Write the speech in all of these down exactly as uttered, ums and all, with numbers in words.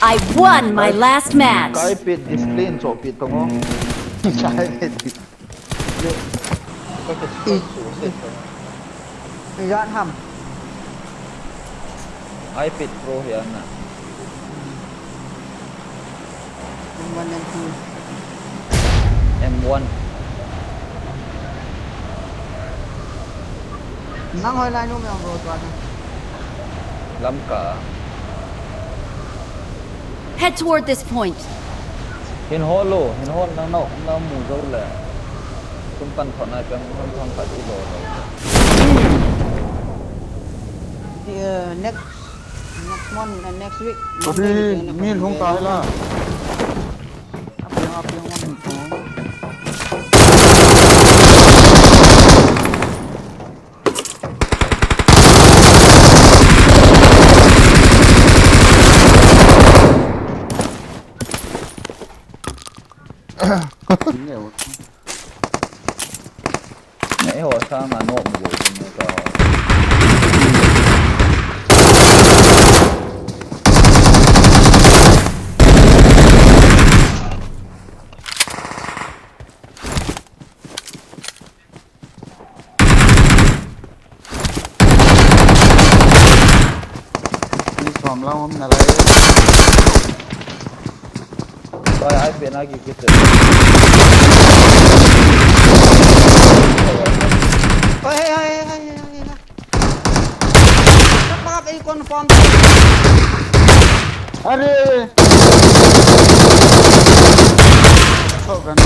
I won my last match. Kai pit display in cho pit tongo. Kai pit display. Ka ke support su se tongo. Yan ham. Ai pit pro hi ana. M one, M two. M one. Nang hoi lai nu me bro tua na. Lamka. Head toward this point. Hin hol lo, hin hol nang nau, nang mu zo le. Tum kan thon ai peng, nang thon khat i lo lo. Hmm. Next, next month, uh, next week. Monday, mi lhung ta la. Apiang, apiang, one week. Eiho sanga nom bou chu ne ka. Ni som lang um na lai. Oi, ai pe na ki ki se. Oi, oi, oi, oi, oi, oi. Shut up, ei confirm. Are. Shotgun.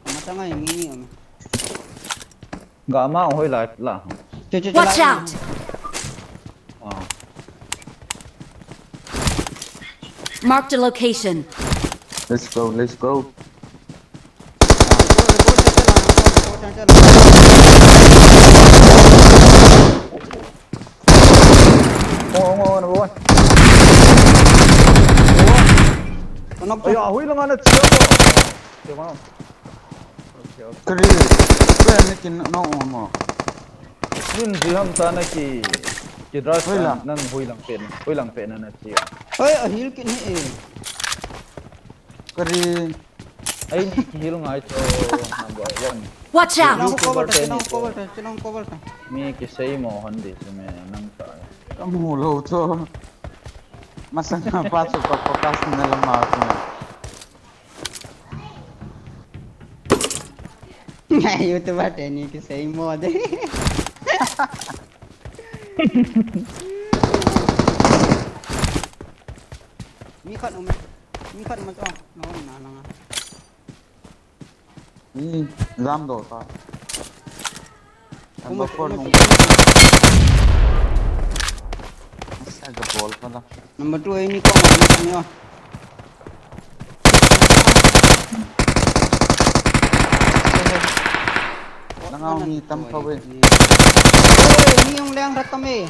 Matang ai mi ni um. Ga ma hoi lai la. Che, che, che. Watch out! Ah. Marked a location. Let's go, let's go. Oh, oh, oh, number one. Aya, hui lang ana chia. Kari, kari ni kin no mo. Min ji ham ta na ki, ki drive ta nan hui lang pen, hui lang pen na chia. Oi, a heal kin hi e. Kari. Ai ni ki heal ngai cho number one. Watch out! Chinong cover ta, chinong cover ta, chinong cover ta. Mi ki sei mo hon di si me nang ta. Kamu lo cho. Masang pa cho pa focus na lama cho. Ngai YouTuber te ni ki sei mo de. Mi khat um, mi khat um cho, no na langa. Ni jam do ta. Number four nung. Asa ga bol ka la. Number two ai ni ko ma ni ko. Nangau mi tam kha ve. Oi, mi hung leng rat tam e.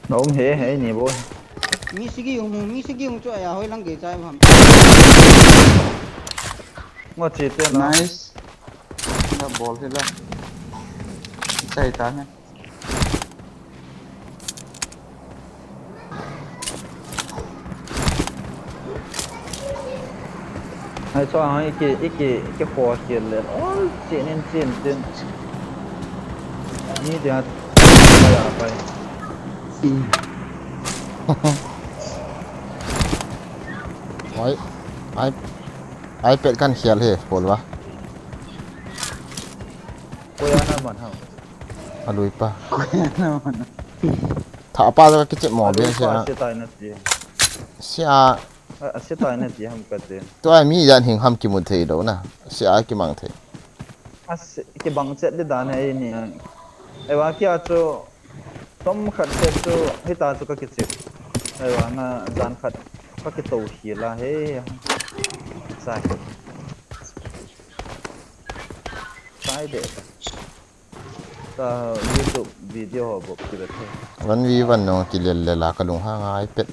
Na um he, he ni bo. Mi sigi hung, mi sigi hung chu aya hoi lang ge chai ham. Ngo chi te na. Nice. Na bol hi la. Chai ta he. Hai cho hai ki, ki, ki kho ki le. Ol chin in chin chin. Ni dia. Pai a pai. Hmm. Ai, ai, iPad kan hial he, Paul va. Koiya na man ham. Alui pa. Tha pa ka kichep mo be sia. Sia. Sia tai na ti ham ka te. Tua mi jan hing ham kimu thei lou na. Sia kimang thei. Ase kibang chet di dan he ni. Ewa kia chu Tom khat set chu hita chu ka kichep. Aiwa na jan khat ka kito hi la he. Sai. Sai de. Ta YouTube video ho bo ki de. One v one no ki lel le la ka lung ha nga iPad.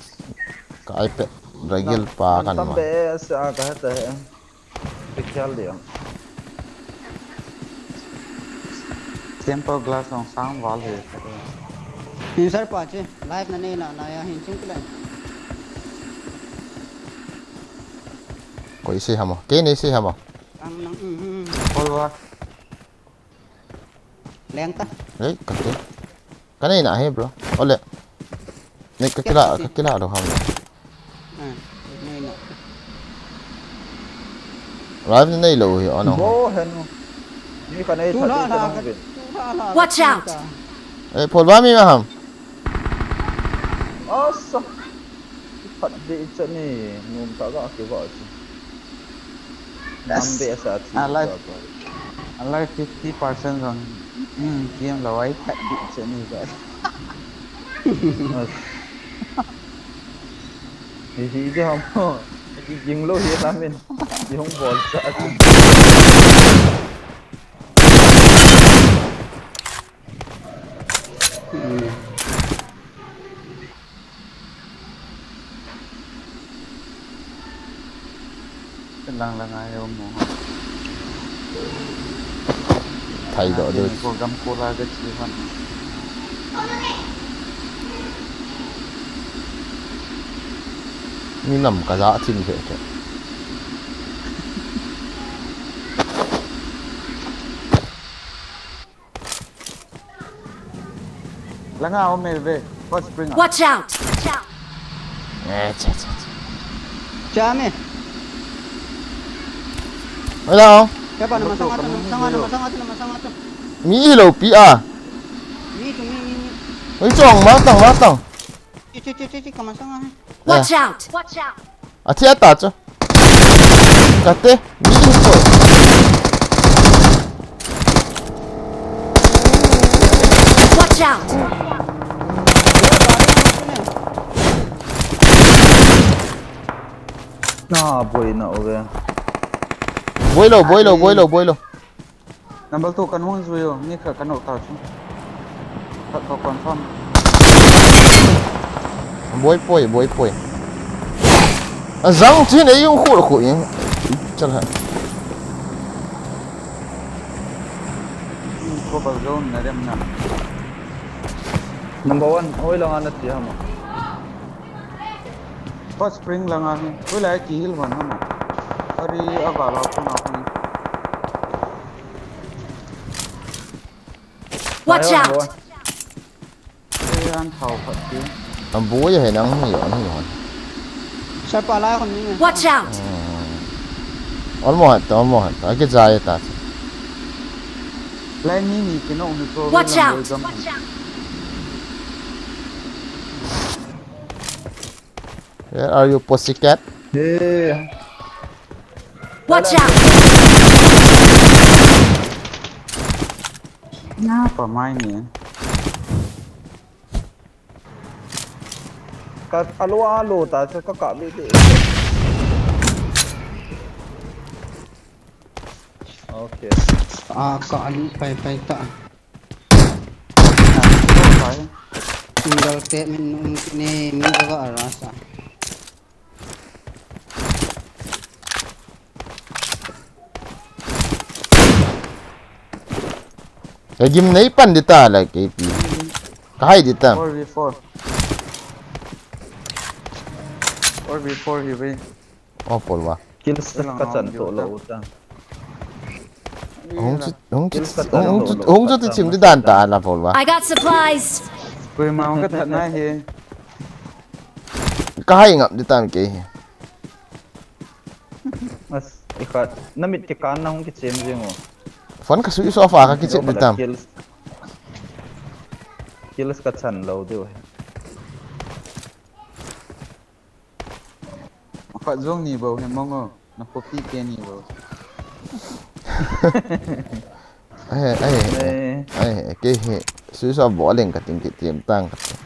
Ka iPad ragil pa kan ma. Tam be sa ka ta he. Picture liang. Temple glass hong sang val he. Hin sir pa che, live na nei na na ya hin chung kila. Koi se hamo? Kei nei se hamo? Ang nang, mm, mm. Koi wa. Leng ta. Ei, ka te. Ka nei na he, bro. Ole. Nei ka kila, ka kila lou ham. Ah, nei na. Live nei lou hi, ano. Bo henu. Ni ka nei tha di ka nang vin. Watch out! Eh, Paul ba mi ma ham. Asa. Phat di chani, num ta ga ki ba chi. Nam be sa chi. Alai fifty percent jong. Hmm, tiam lou ai phat di chani ba. Hi hi de ham. Ki ging lou hi ta min. Ki hung bol sa. Lang lang ai mo. Thai do do. Ko gam ko la ga chi han. Ni nam ka ja thim phe phe. Langa om e ve. Hot spring a. Watch out! Eh, cha, cha, cha. Cha me. Hello. Kya pa na masang atu, na masang atu, na masang atu, na masang atu. Mi hi lou pi a. Mi tu, mi, mi, mi. Oi, chong, ma tang, ma tang. Chi, chi, chi, chi, chi, ka masang a. Watch out! Watch out! A thi ata chu. Ka te, mi hi ko. Watch out! Na, boi na, okay. Boi lou, boi lou, boi lou, boi lou. Number two, kan hung jui u, mi khat kan out ta chu. Khat to confirm. Boi poi, boi poi. A jang chin ei u khu khu in. Chal ha. Ko bal zone na rem na. Number one, oi lang ana ti hama. Hot spring langa hi. Oi lai ki hil man hama. Ari a vala phuna phun. Watch out! Ei an thau khat ki. Am bu ye he nang hi an hi hon. Sa pa lai hon ni. Watch out! Almost hat, almost hat. Aki jai ta. Lai ni ni ki no ni ko. Watch out! Where are you, pussycat? Hey. Watch out! Na pa mai ni. Ka alo alo ta chu ka ka bi ti. Okay. A ka ali pai pai ta. Single te min um ni mi ga arasa. Ka gim nei pan di ta la K P. Ka hai di ta. Four v four. Four v four hi ve. Oh, Paul va. Kills ka chan to lo ta. Hung chu, hung chu, hung chu ti chim di dan ta la Paul va. I got supplies. Koi ma ka that na he. Ka hai ngap di ta ke. Ikhat, namit kikan na hung kichem jing o. Phone ka switch off a ka kichep di tam. Kills, kills ka chan lou diu. Khat jong ni bou hi mong o. Na copy ke ni bou. Ai, ai, ai, ke hi. Switch off bol leng ka ting kichem tang ka ting.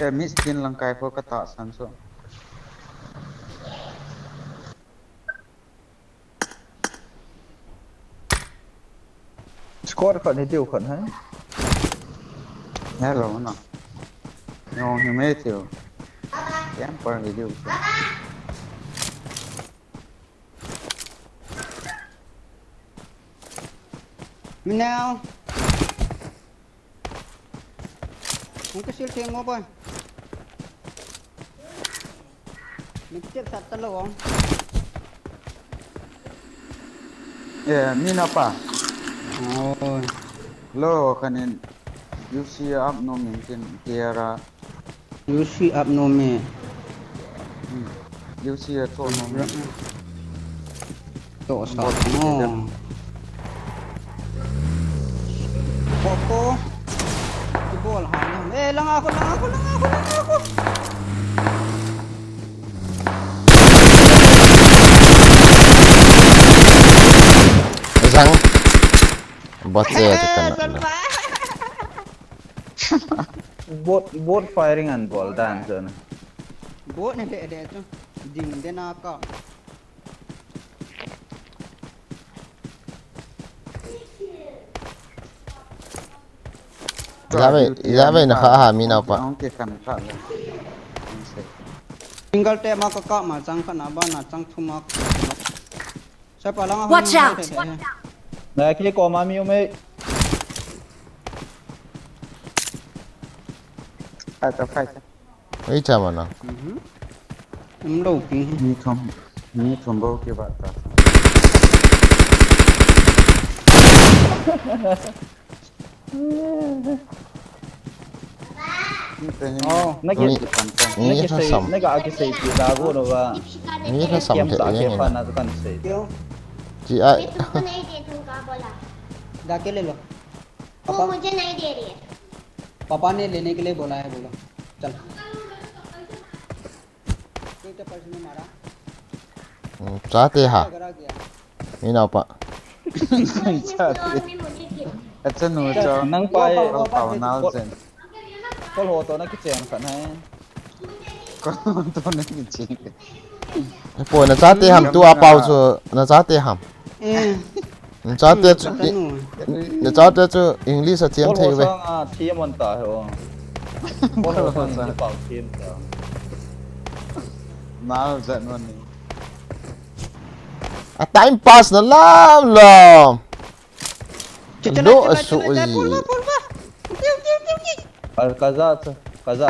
Eh, mi skin lang kai ko ka ta san so. Squad khat hi tiu khat hai. Hello na. Yo, hi me tiu. Camper hi tiu. Now. Hung ka sil theng mo boy. Ni chep sat ta lo. Yeah, mi na pa. Oh. Lo kanin. You see up no min tin tiara. You see up no me. Hmm. You see a to no me. To sa no. Koko. Ibol ha no. Eh, lang ako, lang ako, lang ako, lang ako. Sang. Bot se ta kan. Bot, bot firing an bol dan zone. Bot ne le de tu. Ding de na ka. Ijat vei, ijat vei na kha ha mi nau pa. Single te ma ka ka ma chang kha na ba na chang thu ma. Sa pa lang a. Watch out! Na ki ko ma mi u me. Fight, fight. Ei, chama na. Mhm. Em lo pi. Ni thum, ni thum bou ki ba ta. Oh, na ki, ni na ki sa sei, sam. Na ka ki sei pi da go no ba. Ni ka sam te yang ni. Fa na kan sei. Yo. Ji ai. Da ke le lo. वो मुझे नहीं दे रही है। पापा ने लेने के लिए बोला है, बोलो। चल। कोई तो पर्स में मारा। Hmm, chate ha. Agar आ गया। Ni nau pa. Chate. Acha nu cho. Nang pa e. Pau nau zen. Kol ho to na kichen khat hai. Kol ho to na kichen. Poi na chate ham tu a pau chu na chate ham. Eh. Na chate chu, na chate chu English a thiam thei ve. Sang a thiam an ta he o. Bol sang a thiam ta. Nau zat man ni. A time pass na lam lam. Lo a su ui. Kaza, kaza.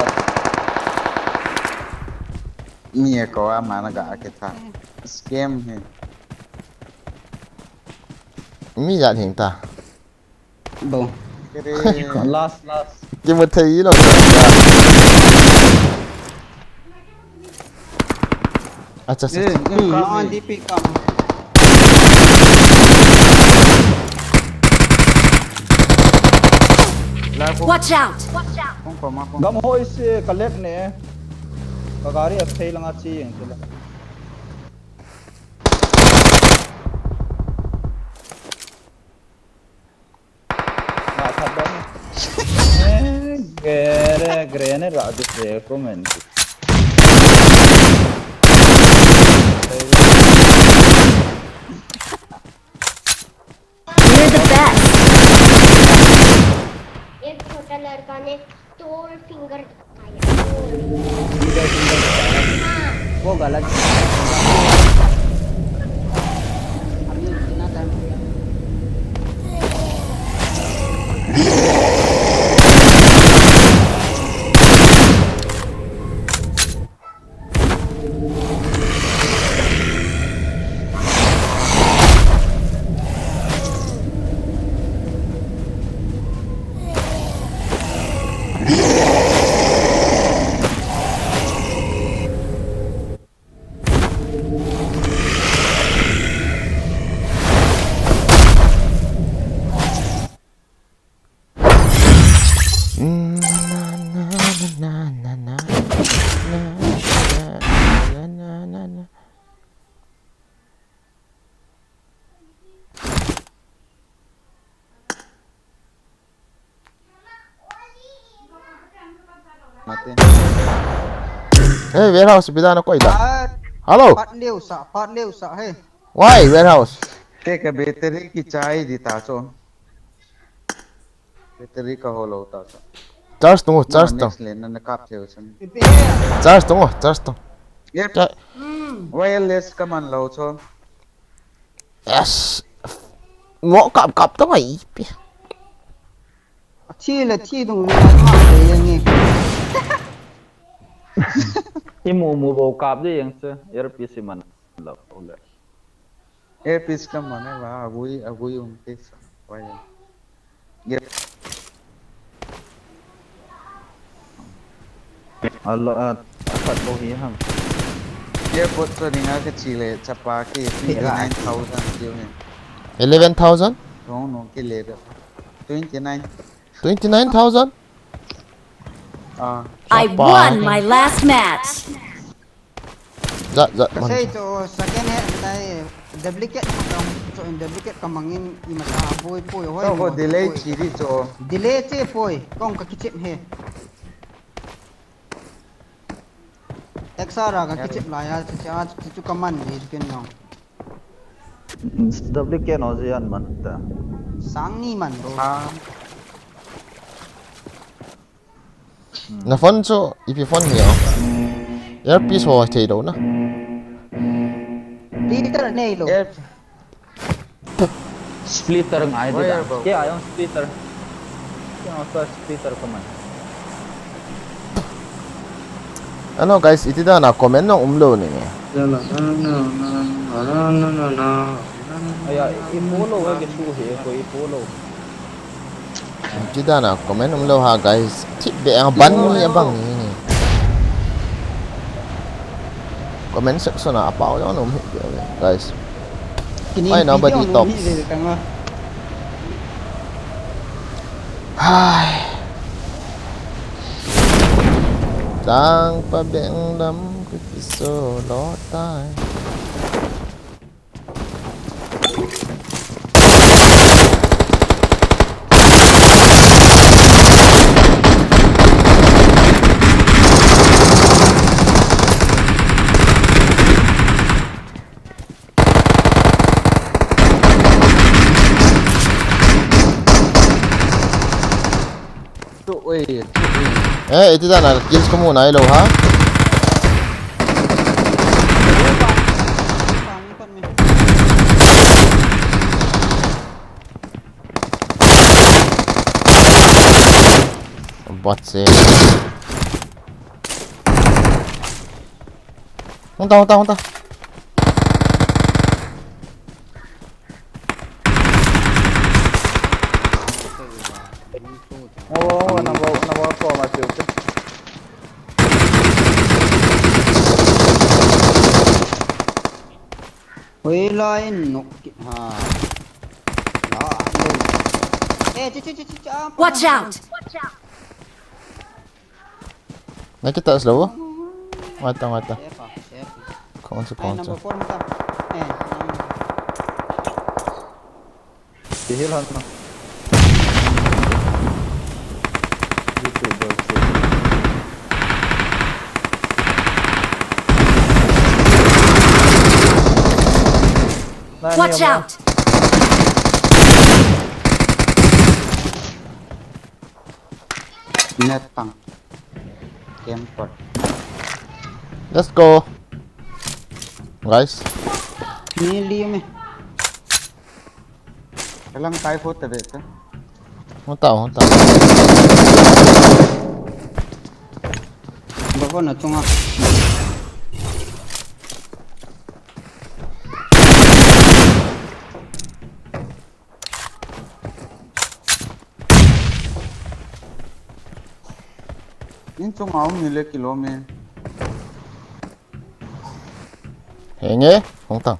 Mi ko a mana ga ke tha. Scam he. Mi jat hing ta. Bo. Last, last. Kimu thei lo. Acha, acha. Eh, hmm, no, D P ka. Watch out! Watch out! Gam hoi se ka lek ne. Ka gari a thei langa chi yeng tila. Nga that bom. Eh, gere, grenade ra du se comment. You're the best. एक छोटा लड़का ने तोड़ फिंगर दिखाया। वो गलत। अभी इतना time Mm, na, na, na. Mate. Hey, warehouse, bida na koi da. Pat, Hello. Pat leu sa, pat leu sa, hey. Why warehouse? Te ka battery kichai di ta chu. Battery ka hollow ta chu. Charge tung, charge tung. Next lane na kap theu san. Ipi he? Charge tung, charge tung. Yep. Cha- Hmm. Wireless ka man lou chu. Yes. Mo kap kap to mai pi. Thi le thi dung le ma le yang e. Imu mu bo kap de yang se. Earpiece man lou le. Earpiece ka man e ba, agui, agui um te sa. Wai. Yep. Alo, a, a khat bou hi ham. Airport to dinga ka chi le, chapa ke twenty nine thousand keu hi. Eleven thousand? Nong nong ke le da. Twenty nine. Twenty nine thousand? Ah. I Chapa won ke. My last match. Za, za, Ka man. Sei chu second hand tai duplicate ka mang, chu in duplicate ka mangin ima ta boi poi hoi. Chu ho mo delay poi. Chi di chu. Delay che poi, kong ka kichep he. Extra ka kichep lai ha, chu, chu, chu, chu ka man ni chu ken no. Duplicate no je an man ta. Sang ni man ro. Ah. Na phone chu, ipi phone hi o. Earpiece ho thei lou na. Splitter nei lou. Air- Splitter ngai di da. Wire bro. Kei a jong splitter. Kei a jong splitter ka man. Hello guys, iti dan a comment nong um lou ni nge. Aya, i follow, i follow, i follow. Iti dan a comment um lou ha, guys. Thip be a ban ni a bang ni. Comment section a pao jong um hi, guys. Why nobody talks? Hai. Tang pa beng lam ka kiso lo tai. Tu, oi, tu, oi. Eh, iti dan a kills ka mu nai lou ha. Bot se. Hung ta, hung ta, hung ta. Oh, na bol, na bol ko ma siu ke. Oi, line nok kit ha. La, lo. Eh, chi, chi, chi, chi, chi, ah, Watch out! Na kita slow. Ngata, ngata. Safe ah, safe. Kong sa, kong sa. Number four mo ta. Eh, number four. Ihil han na. Watch out! Net pang. Camper. Let's go. Guys. Ni li me. Kalang kai ko tabe ta. Hung ta, hung ta. Bako na chunga. In chunga um ni le kilo me. Henge, hung ta.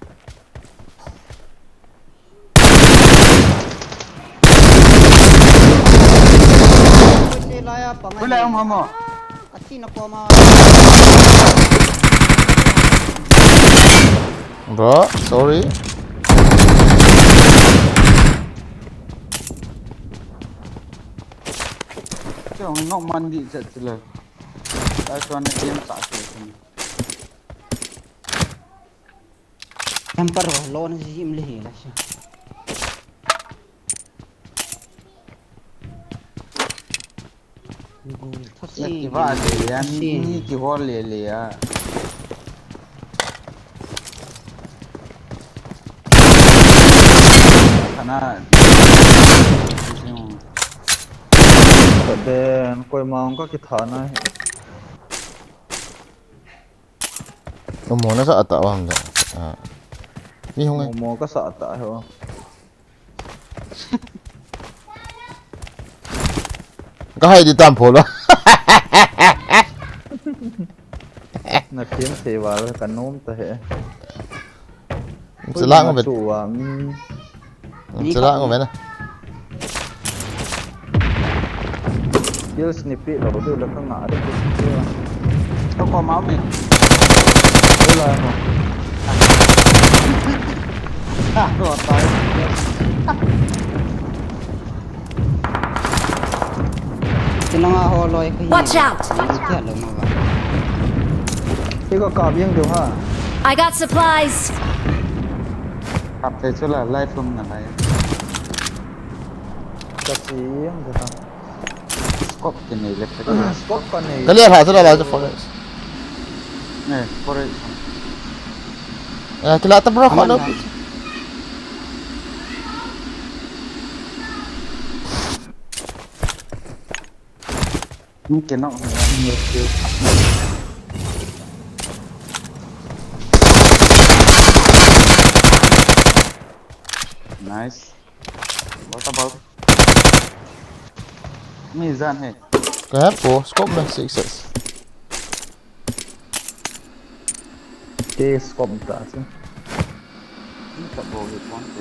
Ule, um, hamo. Bro, sorry. Chong nok man di chat chila. Ai, chuan a game sa se. Camper lo na jim le hi la sha. Gul thasi. Ki va le ya, ni, ni ki hol le le ya. Kana. Ka den, koima hung ka kithana. Momo na sa ata wam da. Ah. Ni hung e. Momo ka sa ata ho. Ka hai di tam pho lo. Na thiam thei val ka nom ta he. Chala ngo vet. Chu wa, mm. Chala ngo vet na. Kills ni pi lo deu la ka nga de. Ka ko ma mi. Ko la mo. Ha, ro ta. Watch out! Iko kap jeng diu ha. I got supplies. Kap thei chu la, life room na lai. Ka chi jeng diu ha. Scope kinei le. Scope ka nei. Ka le ha chu la, la chu forest. Ne, forest. Eh, kila ta bro, kho lo. Cannot. Nice. What about? Me jan hai. Ka he po, scope me six six. Te scope ta chu. Ni ka bo hi pon te.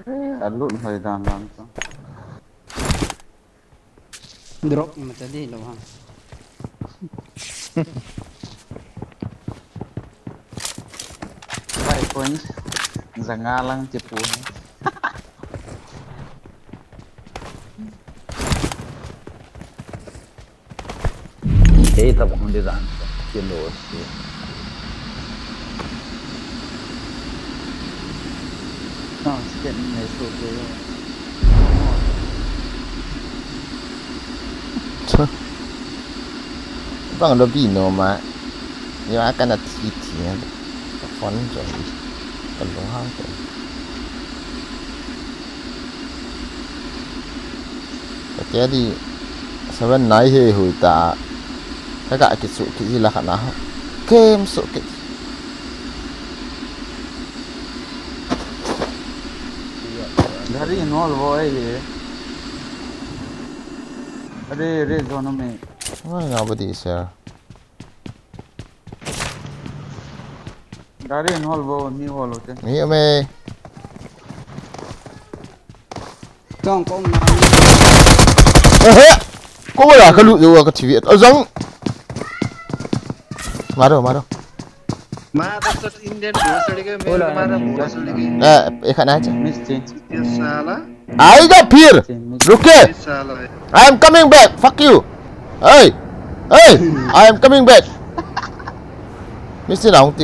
Eh, a lut hoi dan dan chu. Drop ma ta di lo ha. Five points. Janga lang che pu. Ei ta bang de dan. Che lo se. Sounds getting nice over there. Bang lo bi no ma. Ni ma kana thi thi. Ka phone jo. Ka lo ha ko. Ka ke di seven nai he hui ta. Ka ka ki su ki la kana. Kem su ki. Gari involve ho ahi. Are, are, zone mein. Ngai nga ba di sir. Gari involve ho, ni hol ho te. Ni ame. Tong kong na. Ehe. Ko wala ka lu yo ka T V. Ajang. Maro, maro. माँ, बस Indian भोसड़ी के मेरे तुम्हारा भोसड़ी के। ए, एक ना चे। मिस्टी। ये साला। आएगा फिर। मिस्टी। रुके। ये साला है। I am coming back. Fuck you. Hey. Hey. I am coming back. मिस्टी ना हूँ।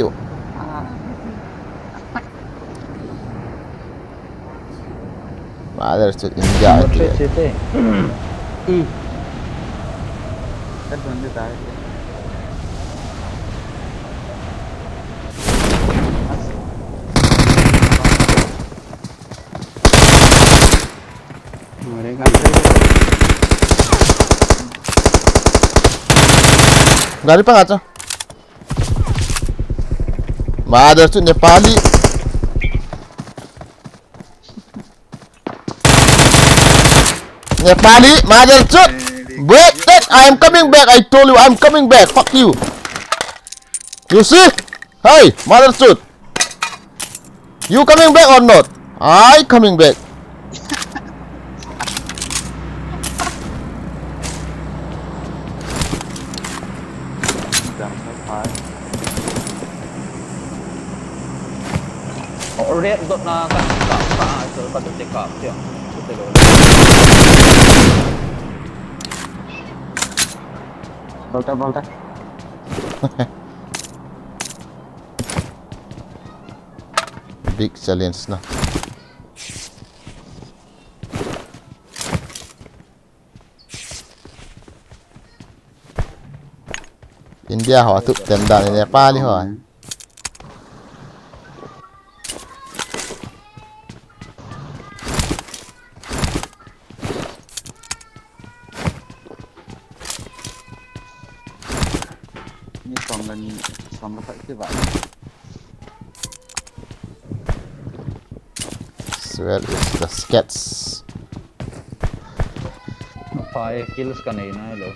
Mother chut, India. Number three, chete. Hmm. Gari pa kacha. Mother chut, Nepali. Nepali, mother chut. Wait, that I am coming back. I told you I'm coming back. Fuck you. You see? Hey, mother chut. You coming back or not? I coming back. Oh, red dot na ka ka ka so ka te ka tia. Te lo. Bolta, bolta. Big challenge na. India ho atup tem dan Nepali ho. Ni som la ni, som la khat kivah. Where is the skets? Pai kills ka nei nai lo.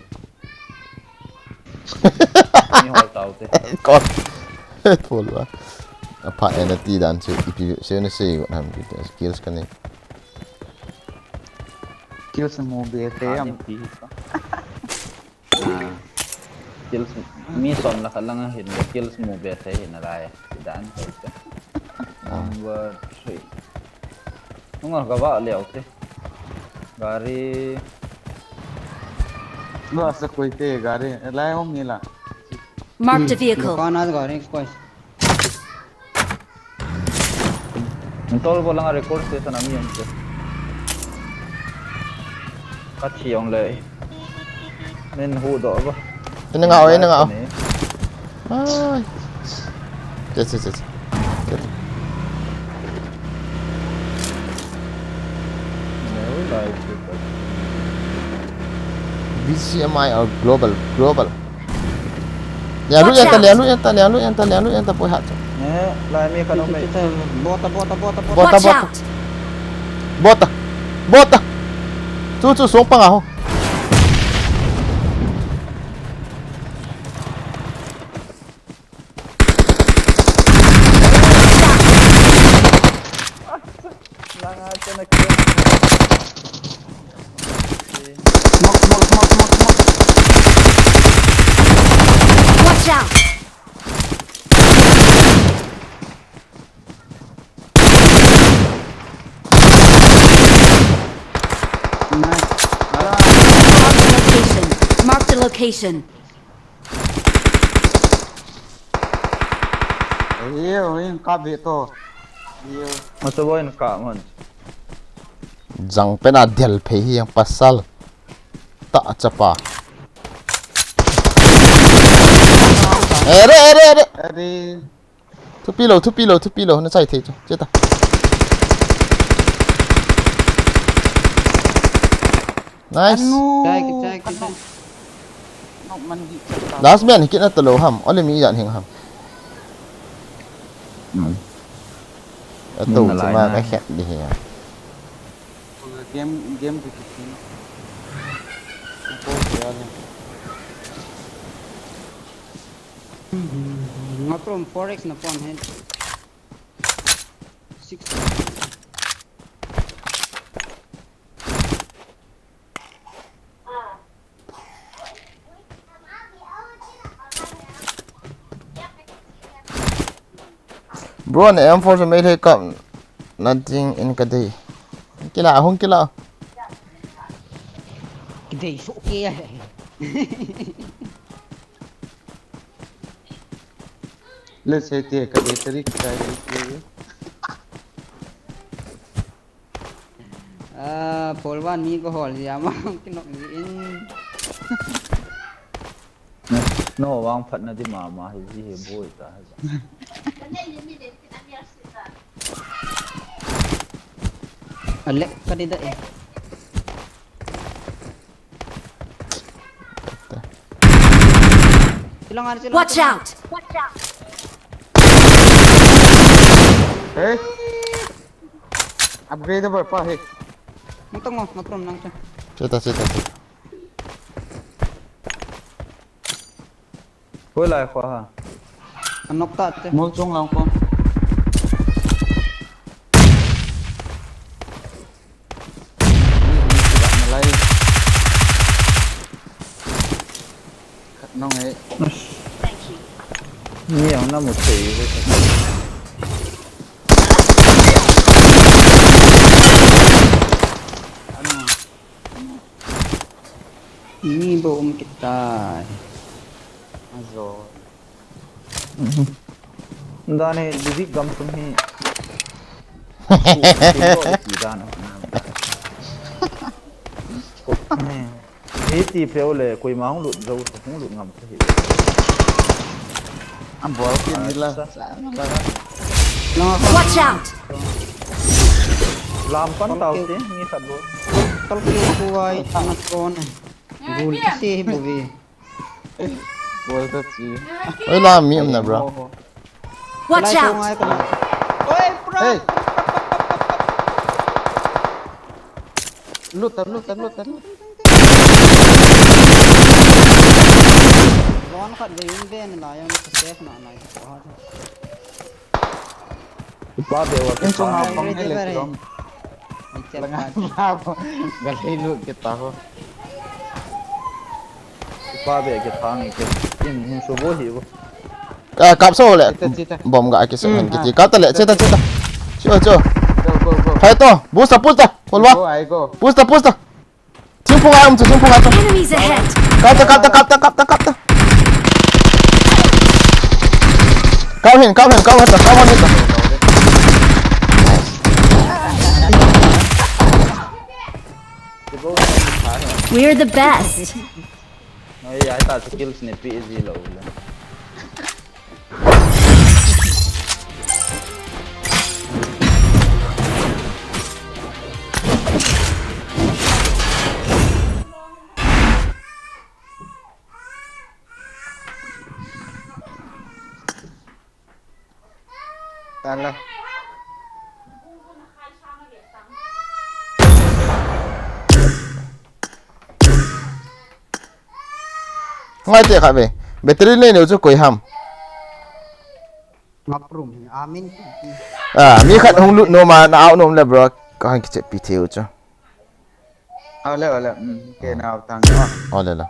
Ni hol tau te. Kot. Thol ba. Apha ena ti dan chu ipi se na se gon ham ti skills ka nei. Kills mu be te am. Kills mi som la khat lang hin kills mu be te hin alai. Ti dan te. Number three. Nunga ka va leo te. Gari. Lo sa koi te gari. Lai om ni la. Marked a vehicle. Dukan a gari koi. Tol bo langa record station ami ang te. Ka thi ong le. Nen hu do ba. Ina nga o, ina nga o. Ai. Yes, yes, yes. B C M I or global, global. Ya, lu yang ta, ya, lu yang ta, ya, lu yang ta, ya, lu yang ta, poi hat. Eh, lai mi ka no me. Bota, bota, bota, bota. Bota, bota. Bota. Bota. Tu, tu, song pang aho. Smoke, smoke, smoke, smoke, smoke. Watch out! Nice. Mark the location. Mark the location. Ayo, in ka be to. Ayo. Ato boy in ka man. Jang pena del phe hi yang pasal. Ta chapa. Ere, ere, ere. Ere. Thupi lou, thupi lou, thupi lou, na chai thei chu. Che ta. Nice. Anu. Chai, chai, chai. Last man hi kit na ta lou ham. Ole mi jan hing ham. Hmm. Ato chuma ka khet di hi. Game, game di kit na. Ato kaya le. Nga prom four X na pon hen. Six. Bro, na M four sa mai le kap na ding in ka dei. Kila, hung kila. Kidei so ke. Let's say, te ka battery ka battery. Ah, polwan mi ko hol ya ma kinok ni in. No, wang phat na di mama hi ji hi boi ta. Alek ka di da eh. Silang ada, silang. Watch out! Hey. Upgrade bar pa, hey. Nang tong mo, nang tong, nang tong. Seta, seta, seta. Koi lai khwa ha. Anok ta te. Mol chung lang ko. Ni ang na mu thei ve. Ni bo um kitai. Ajo. Dan hi Divic gam sung hi. Ti dan. Ni ti pheu le, koima hung lut jou, hung lut ngam ta hi. Am bol ki ni la. Watch out! Lam pan tau ti, ni khat lo. Kal ki kuai, ana kon. Gul ki se hi bu vi. Gol ta chi. Oi, la mi um na, bro. Watch out! Oi, bro. Hey. Lut ta, lut ta, lut ta, lut ta. Zone khat vei in ven la, yang safe na nai. Ipa be wa. In chung ha pang he le dom. Langa ma bo. Gal hei lut kita ho. Ipa be ke thang ke. In hin su bo hi bo. Ka kap so le. Chita, chita. Bom ga ke so han kiti. Kap ta le, chita, chita. Cho, cho. Go, go, go. Hai to. Boost ta, boost ta. Kolwa. Go, I go. Boost ta, boost ta. Thingphung a um chu, thingphung a chu. Enemies ahead! Kap ta, kap ta, kap ta, kap ta, kap ta. Kap hin, kap hin, kap hin, kap hin. We're the best! Ai, ai, ta skill snippy easy lo le. Tala. Ngai te kha ve. Battery nei neu chu koi ham. Ngap rum hi, amin ki. Ah, mi khat hung lut nom a, na out nom le, bro. Ka hang kiche pi theu chu. Ole, ole. Hmm, ke na out tang. Ole la.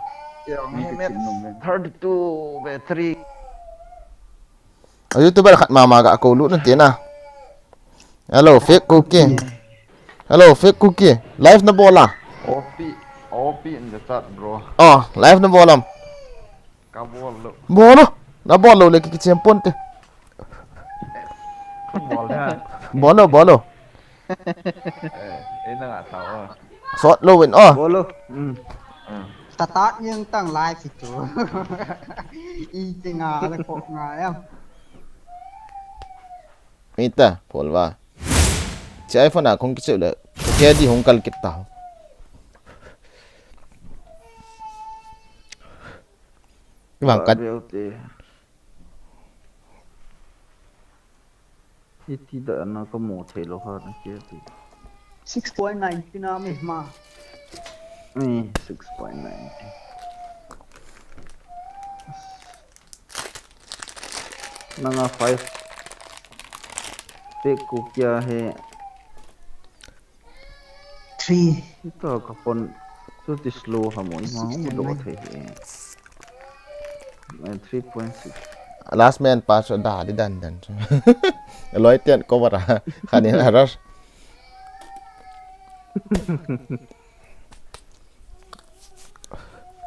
Thirty-two battery. A YouTuber khat mama ga ko lut na te na. Hello, fake cookie. Hello, fake cookie. Live na bol a? O P, O P in the chat, bro. Oh, live na bol am? Ka bol lo. Bol lo. Na bol lo le ki, ki champion te. Bol da. Bol lo, bol lo. Eh, eh, na nga sao. Sot lo win, oh. Bol lo. Hmm. Hmm. Start yung tang live ito. Iti nga, ala ko nga, ya. Mita, polva. Si iPhone a kong kichu le. Kaya di hong kal kita. Ibang kat. Iti da na ka mo thei lo ha na kaya di. Six point nine pina mi ma. Mi six point nine. Nanga five. Te ku kya hai? Three. Ito ka phone. Chuti slow ha mo. Ma mo do thei. Three point six. Last man pa so da di dan dan. Loi tian ko bara. Khanin aras.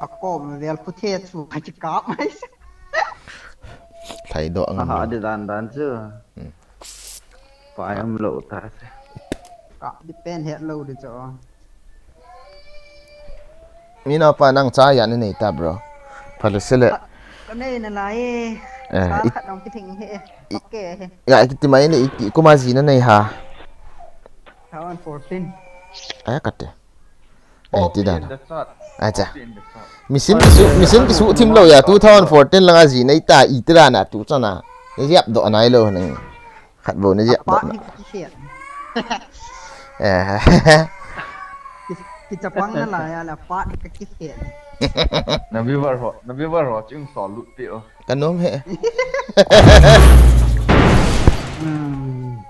Ako, vel puthe chu, ka chi kap mai. Thai do ang. Aha, di dan dan chu. Hmm. Pai um lo ta se. Kap di pen het lo di chu. Mi na pa nang cha ya ni nei ta, bro. Pha le se le. Ka nei na lai e. Eh, cha khat nong ki thing he. Okay he. Ya ki ti mai ni ki kuma ji na nei ha. Thousand fourteen. Aya kate. Eh, ti dan. Acha. Misin kisu, misin kisu thim lo ya, two thousand fourteen langa ji nei ta i ti dan a tu chana. Ni jap do nai lo nang. Khat bo ni jap do. Eh. Ki, ki chapang na la ya la pa ni ka ki se. Na viewer ho, na viewer ho, chung so lut ti o. Ka nom he. Hmm.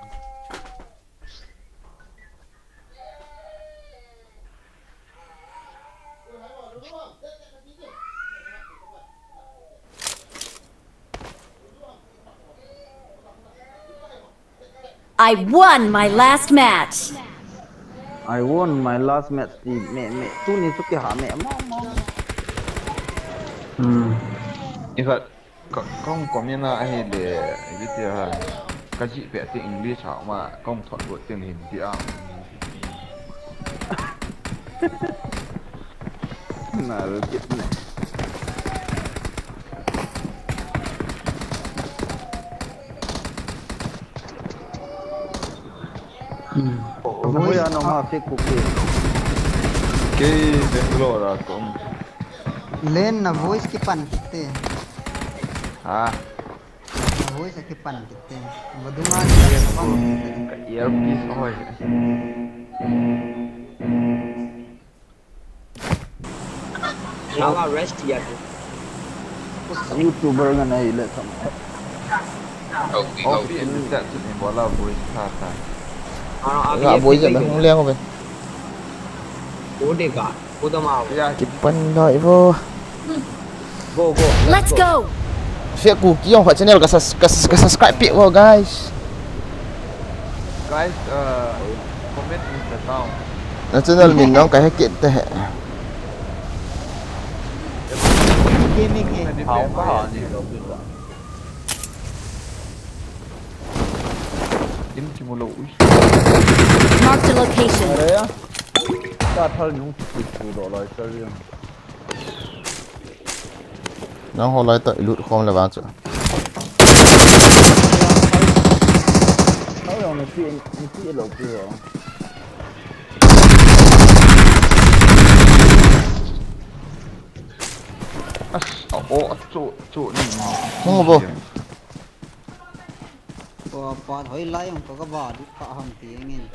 I won my last match. I won my last match. Ti me me. Tuni chu kiha me. Ma ma. Hmm. Ifa. Ka, kong comment a ahile, ipi ti ham, ka jih peh ti English a ma, kong thot got ti Hindi a. Na, kit ne. Hmm. Nahoiya nang ha fake ku ke. Kei Bangalore a kong. Len na voice kipan kit te. Ha. Na voice kipan kit te. Vadunga ni ka pang. Ka earpiece hoi. Lava rest ya tu. YouTuber nga nai le tam. Ofi, ofi in the chat ni wala voice tha tha. Nga voice na hung leng ove. Ko de ga, ko da ma. Ya. Kipan doi vo. Go, go. Let's go. Fake Kuki jong ho channel ka sus-, ka sus-, ka subscribe peh vo, guys. Guys, uh, comment in the down. Na channel min jong ka hack kit te. Gaming he. Hao ka ha ni lo bi ba. Kim kimu lo ui. Mark the location. Are ya. Ka thal nung ki tu do lai ka riang. Nang ho lai ta ilut khom le vang chu. Hao jong ni ti, ni ti lo ki ho. As, o, o, chu, chu ni. Hung bo. Ko pa hoi lai jong ka, ka va du ka ham ti ngen.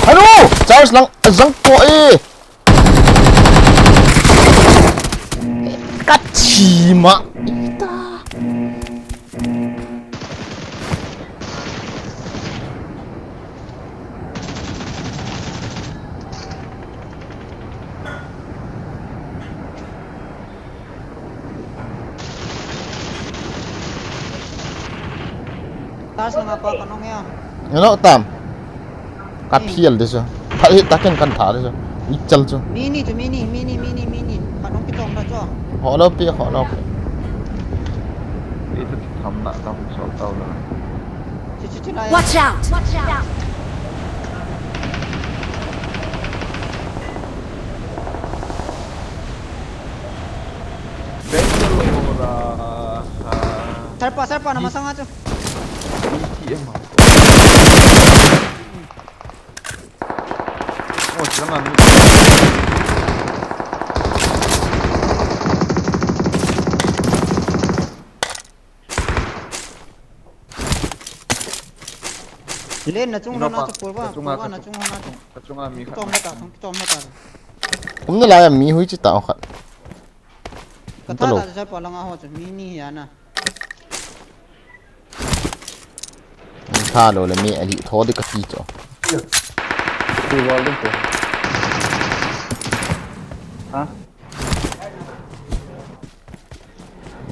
Hello! Charge lang, jang ko e! Ka chi ma. Ita. Stars langa pa ka nung ya. Hello, tam. Ka phial de chu. Pha hit takin kan tha de chu. Ichal chu. Mini chu, mini, mini, mini, mini. Ka nung kichom da chu. Ho lo pi, ho lo pi. Ita tham na tam so tau la. Chu, chu, chu la ya. Watch out! Watch out! Bangalore, ah, ah, Sarpa, sarpa, na masang achu. B T M ah. Oh, silang ah. Len na chung na chu purba, purba na chung na chu. Ka chunga mi khat. Chom na ta, chom na ta. Umna lai a mi hui chi ta khat. Ka tha ta sa pa langa ho chu mi ni hi ana. Tha lo le mi a hi tho di ka ti cho. Ti wal ding ko. Ha?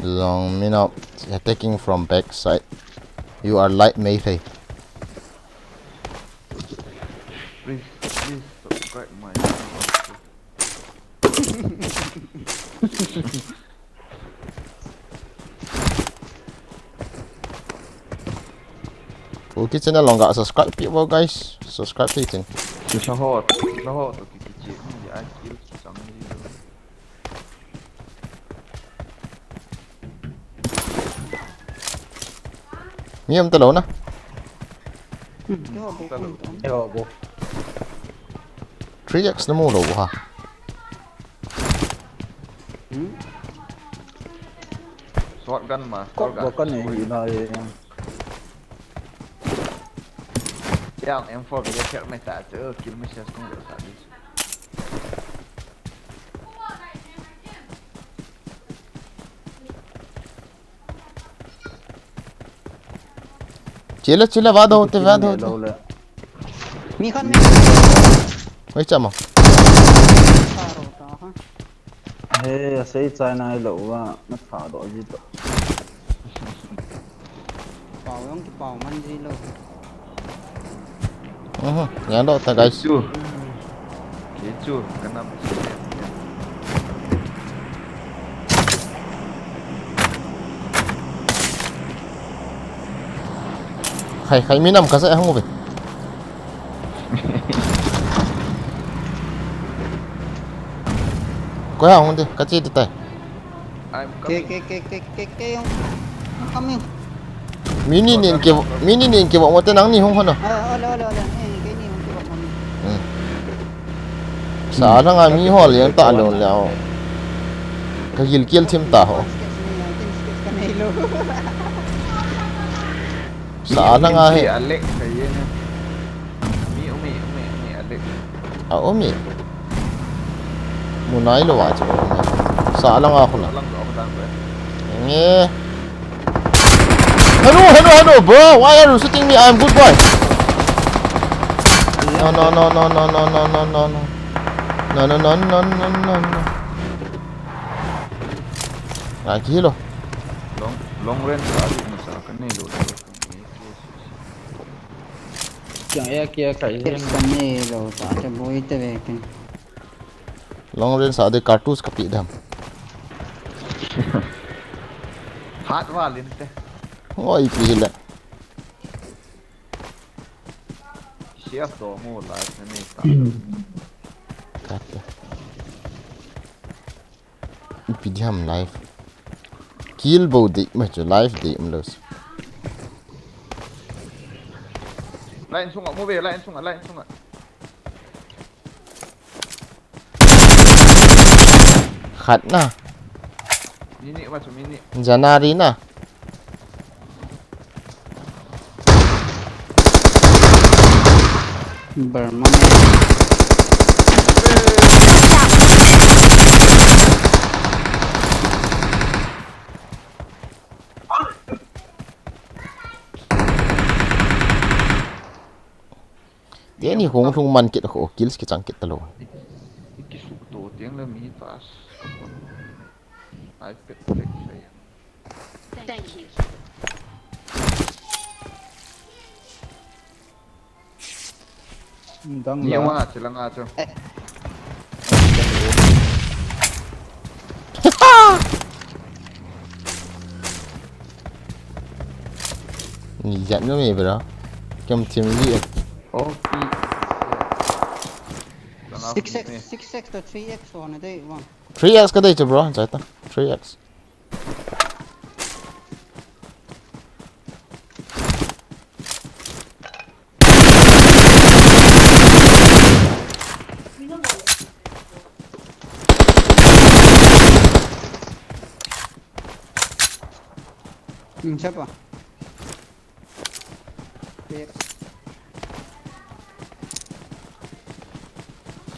Long min up, attacking from backside. You are light Meitei. Please, please subscribe my channel. Kuki channel long ga subscribe pi vo guys. Subscribe pi tin. Sa ho, sa ho to ki ki chi. Ni ai kill ki sang ni. Mi um ta lo na. Hmm. Yo, bo. Yo, bo. Three X na mu lo ha. Hmm? Shotgun ma, kok shotgun. Bo kan nei hi na ye. Yang M four bile check mai ta chu, kill message kong lo sa di. Chila, chila, vado te, vado te. Mi khan mi. Oi, chama. He, asei chai nai lou va, na tha do ji to. Pau jong kipau man ji lou. Mhm, yang do ta, guys. Chu. Kei chu, ka nam. Khai, khai, mi nam ka sa hang uve. Koi ha hung de, ka che de tai. I'm Ke, coming. Ke, ke, ke, ke, ke, hung, hung coming. Mi ni nin ke, mi ni nin ke, wa te nang ni hung hon. Ah, ole, ole, ole. Eh, ke ni hung ke, wa, mami. Hmm. Sa langa mi hol yang ta lo le. Ka gil kiel thim ta ho. Sketch ni, ah, tin sketch ka nei lo. Sa langa he. Alek ka ye ne. Mi umi, umi, umi, alek. A umi. Munai lo wa chu. Sa langa khuna. Lang ko dang ko. Nge. Hello, hello, hello, bro. Why are you shooting me? I'm good boy. No, no, no, no, no, no, no, no, no, no. No, no, no, no, no, no, no. Ngai kilo. Long, long range a di masa ka nei lo. Kya ya kya kai. Yes, ka nei lo ta, cha boi te ve kin. Long range a di cartridge ka pi dam. Hat wa lin te. Oi, pi le. Sias to mo la ne ta. Kate. Ipi diham live. Kill bo dei, ma chu live dei um lo. Line sunga, move, line sunga, line sunga. Khat na. Mini, ma chu mini. Janari na. Burma. Teni hung lhung man kit ho, kills kichang kit talo. Ki su to tiang le mi fast. Ai pet pet sai. Thank you. Dang ni la. Wa che la nga cho. Eh. Ni jat no me bro. Kem team li. Oh, pi. Six X, six X to three X one a day one. Three X ka dei chu bro, chai ta. Three X. Hmm, siapa?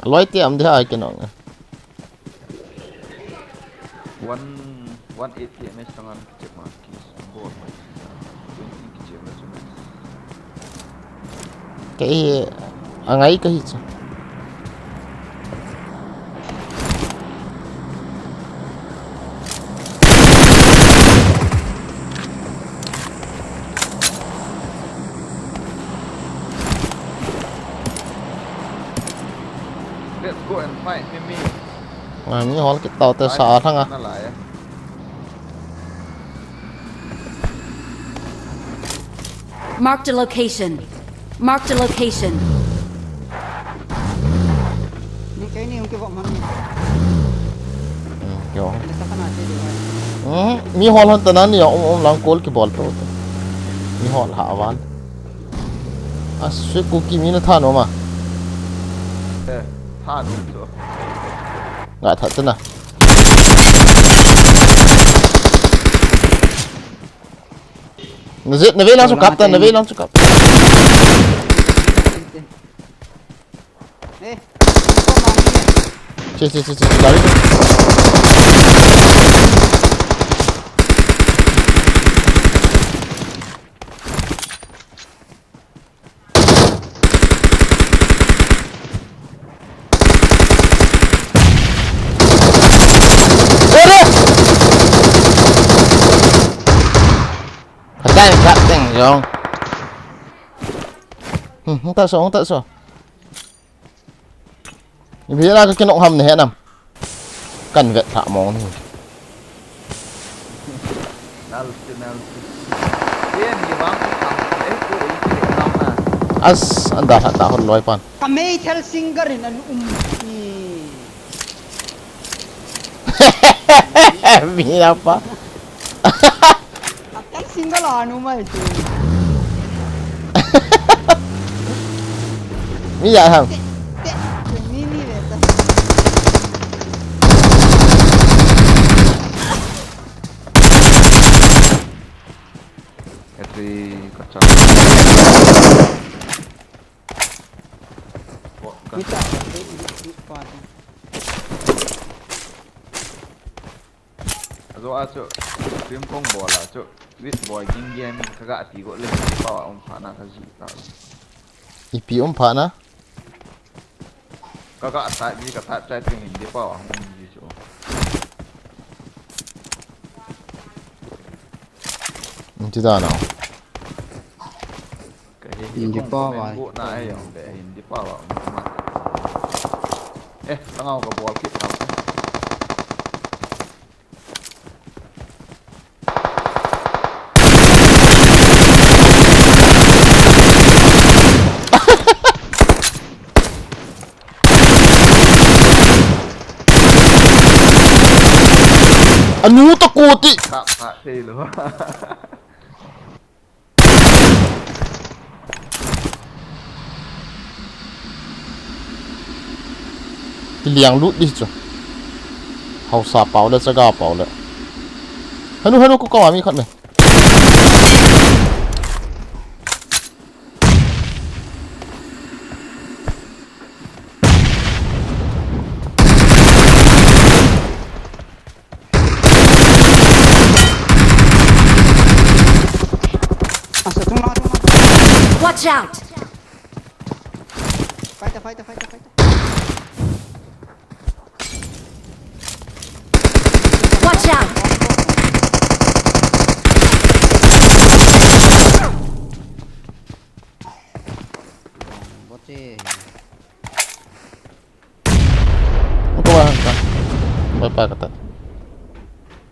Loi te am de hai ke nong. One, one eighty M S tangan kichep ma, ki bor ma. Twenty kichep la chuna. Kei angai kahi chu. Let's go and fight, Mimi. Ah, mi hol kit tau te sa thang a. Na lai a. Marked a location. Marked a location. Ni kei ni hung kivop man. Hmm, kivop. Ni sa kana che di wai. Hmm, mi hol hon ta na ni um, um lang kol kibol to. Mi hol ha van. A sui ku ki mi na tha no ma. Eh, tha no to. Nga tha ta na. Na zet, na vei lang chu kap ta, na vei lang chu kap. Eh, ito mami eh. Che, che, che, che, che, gari. Ere! Patay, patay, yung. Hmm, hung taso, hung taso. Ibi la ka kinok ham ne nam. Kan vet tha mong ni. Nal si nal si. Yen ni bang. Eh, ko i ti nam na. As, anda tha ta hon loi pan. Ka mei thel singer in an um. Ni. Mi apa? Ka thel singer la an um ai tu. Mi ya ham. Te, te, ni ni le ta. Eti kacha. Ko ka. Kita, kita, kita. Ajo a chu. Ping pong bol a chu. Wit boy ging game ka ga ti go le. Pa um pha na ka ji ta. Ipi um pha na? Ka ga ta ji ka ta chai ping in di pa wa hung ji chu. Inti da na. Hindi pa wa. Go na ai yong be hindi pa wa. Eh, tangau ka bol kit na. Anu ta ko ti. Ka ka sei lo. Kiliang lut di chu. Hausa pau le, chaga pau le. Hanu, hanu, ko kawa mi khat me. Asa, tung na, tung na. Watch out! Fighter, fighter, fighter, fighter. Watch out! Bote. Ko wa ta. Ba pa ka ta.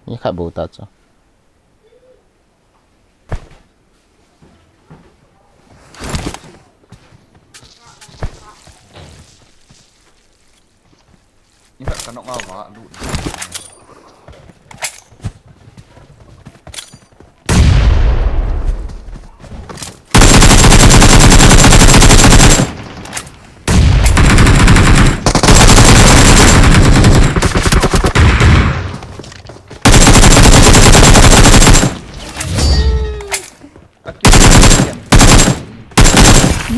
Ni kha bo ta cho. Ni kha ka nok nga wa lu.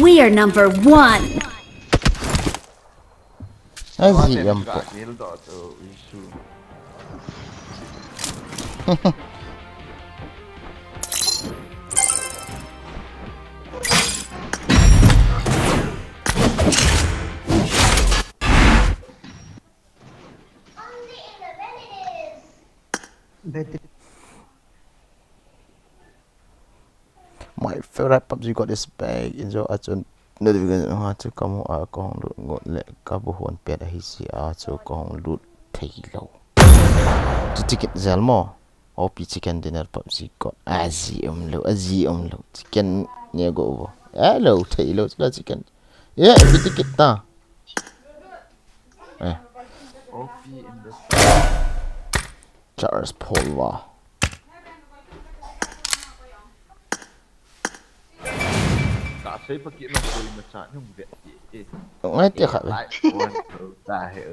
We are number one. Ai ji yam po. My favorite PUBG God is back. Injo a chun notification ha chu kamu a kahung lut ngot le kabu hon pet ahi si a chu kahung lut thei lou. Chu ticket zel mo. O P chicken dinner PUBG God. A ji um lou, a ji um lou. Chicken ne go bo. A lou thei lou chula chicken. Ye, bi ticket ta. Eh. O P in the Charles Paul wa. Ka sei pa ki no ko in the chat yung vet ti. Eh. Ngai te kha ve. Like one two ta he.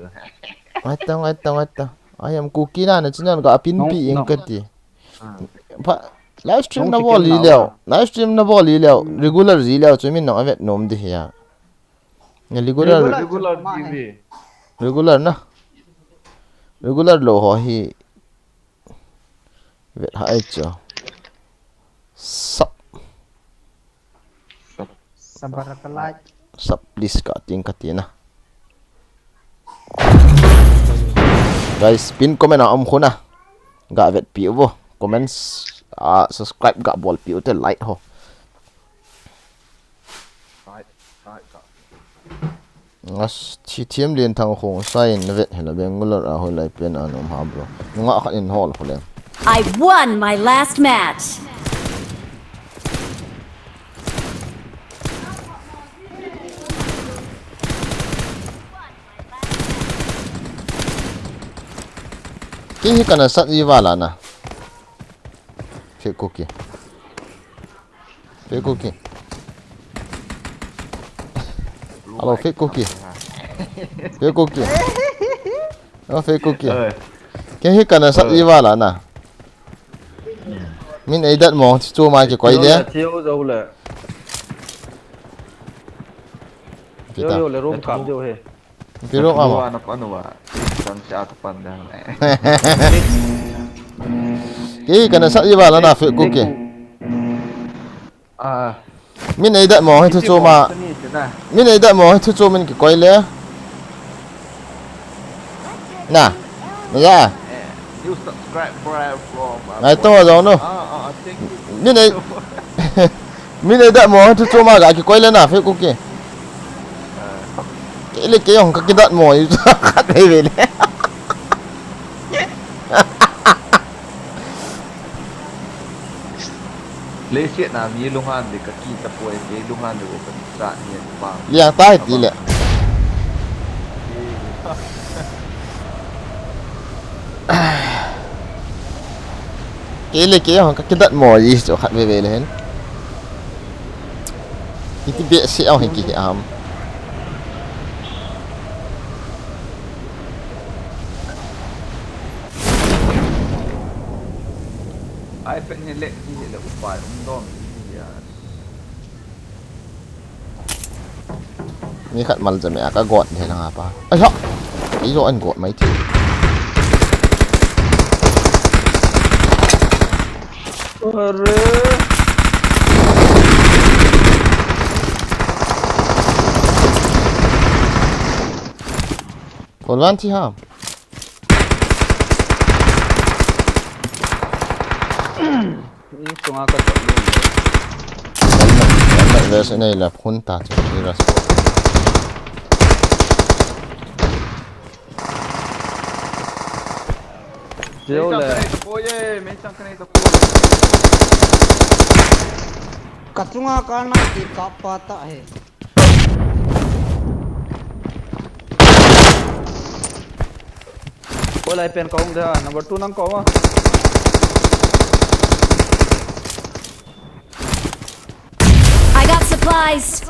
Ngai ta, ngai ta, ngai ta. Ai am ku ki na na channel ka pin pi ing ka ti. Pa live stream na bol li leo. Live stream na bol li leo. Regular ji leo chu min no avet nom di ya. Regular, Regular T V. Regular na. Regular lou ho hi. Vet hai chu. Sub. Sabar ka like. Sub please ka ting ka tina. Guys, pin comment a um khuna. Ga vetpi uvo. Comments, ah, subscribe ga bolpi u te, like ho. Right, right, right. Ngas thi thiam lien thang khong sign na vet hela Bangalore a hoi lai pen an um ha bro. Nga khat in hol khole. I won my last match. Ki hi kana sat i wala na. Fake cookie. Fake cookie. Hello, fake cookie. Fake cookie. Oh, fake cookie. Ke hi kana sat i wala na. Min ei dat mo, chu ma ki koi le. Thiu zo le. Kita. Yo le room kap jo he. Piro ama. Ano pa ano ba. San siya to pan da. Ke hi kana sat i wala na fake cookie. Ah. Min ei dat mo hi thu chu ma. Min ei dat mo hi thu chu min ki koi le. Na. Na ya. You subscribe for from. Ngai to zo no. Ah, ah, thank you. Min ei. Min ei dat mo hi thu chu ma ga ki koi le na fake cookie. Ke le ke yong ka ki dat mo i khat ve ve le. Leisiatna mi lunghan le ka ki ta poi, kei lunghan le ka sa ni pa. Liang tai ti le. Ke le ke hong ka kidat mo i chu khat ve ve le hen. Iti be se au hen ki am. Ai pen he le ki he le upai um dom ni ya. Ni khat mal jam ya ka got le na pa. Ai ha. Kei jo an got mai ti. Are. Pol van ti ha. Ni sunga ka chak lu. Helmet, helmet vest nei la phun ta chu ni ras. Leo le. Mei chang kanei to ko ye, mei chang kanei to ko. Ka chunga kana ki kap pa ta he. Ko lai pen ka hung de ha, number two nang ko ma. I got supplies.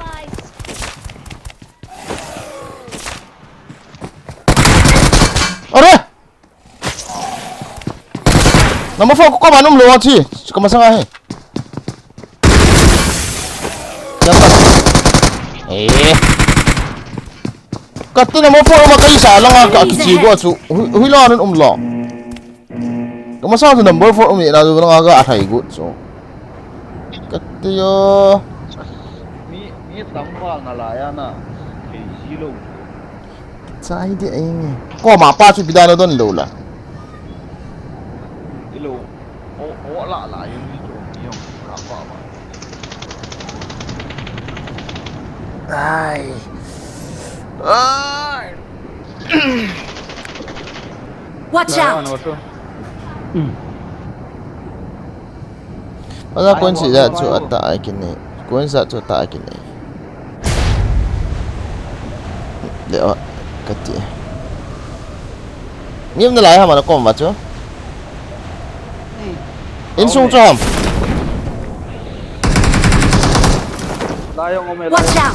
Are! Number four ko koma num lo chi. Koma sanga he. Kati number four ma kai sa langa ka kichi go chu. Hui, hui lo nun um lo. Koma sa chu number four um ni na chu langa ka athai go chu. Kati yo. Mi, mi tam val na la ya na. Kei si lo. Chai de ai nge. Koma pa chu bidana don lo la. Ilo. O, o la la yung ni to yung ka pa ba. Ai. Ai. Watch out! Wala coin si da chu ata ai kini. Coin sa chu ata ai kini. Le o kati. Ngim na lai ha ma na kom wa chu. Insung chu ham. Layong ome. Watch out!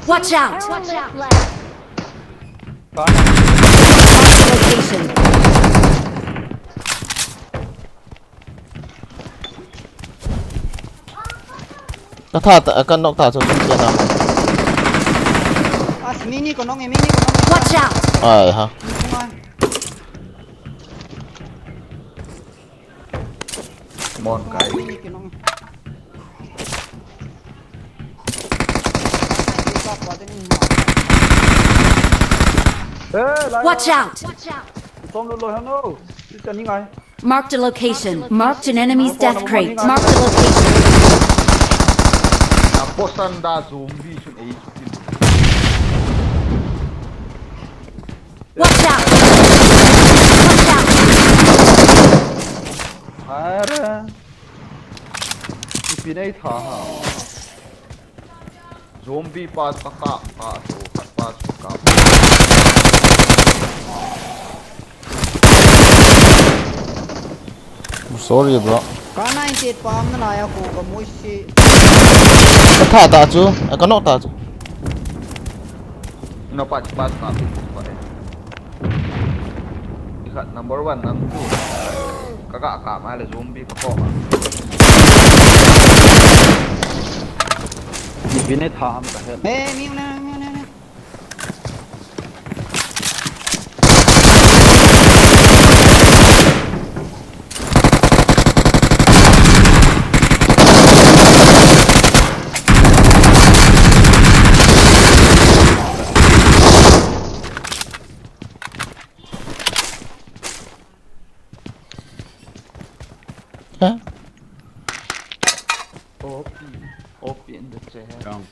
Watch out! Location. Ka tha ta, ka nok ta chu kin na. Mini ko nong e, mini ko nong e. Watch out! Ai ha. Ni ko ngai. Mon kai. Mini ko nong. Eh, lai. Watch out! Som lo lo hano. Ni ta ni ngai. Marked a location. Marked an enemy's death crate. Marked a location. Na posan da zombie sun ei. Watch out! Watch out! Ara. Ipi nei tha ha. Zombie pa chu ka kap, ka chu ka pa chu ka. Sorry, bro. Ka ninety-eight pa am na lai a ko ka mui si. Ka tha ta chu, a ka nok ta chu. No pa chu pa chu ka pi pa e. Ikhat number one, number two. Ka ka ka ma le zombie ka ko ma. Ni bine tha am ka he. Me, mi na, mi na, mi na. Huh? O P, O P in the chair. Wrong.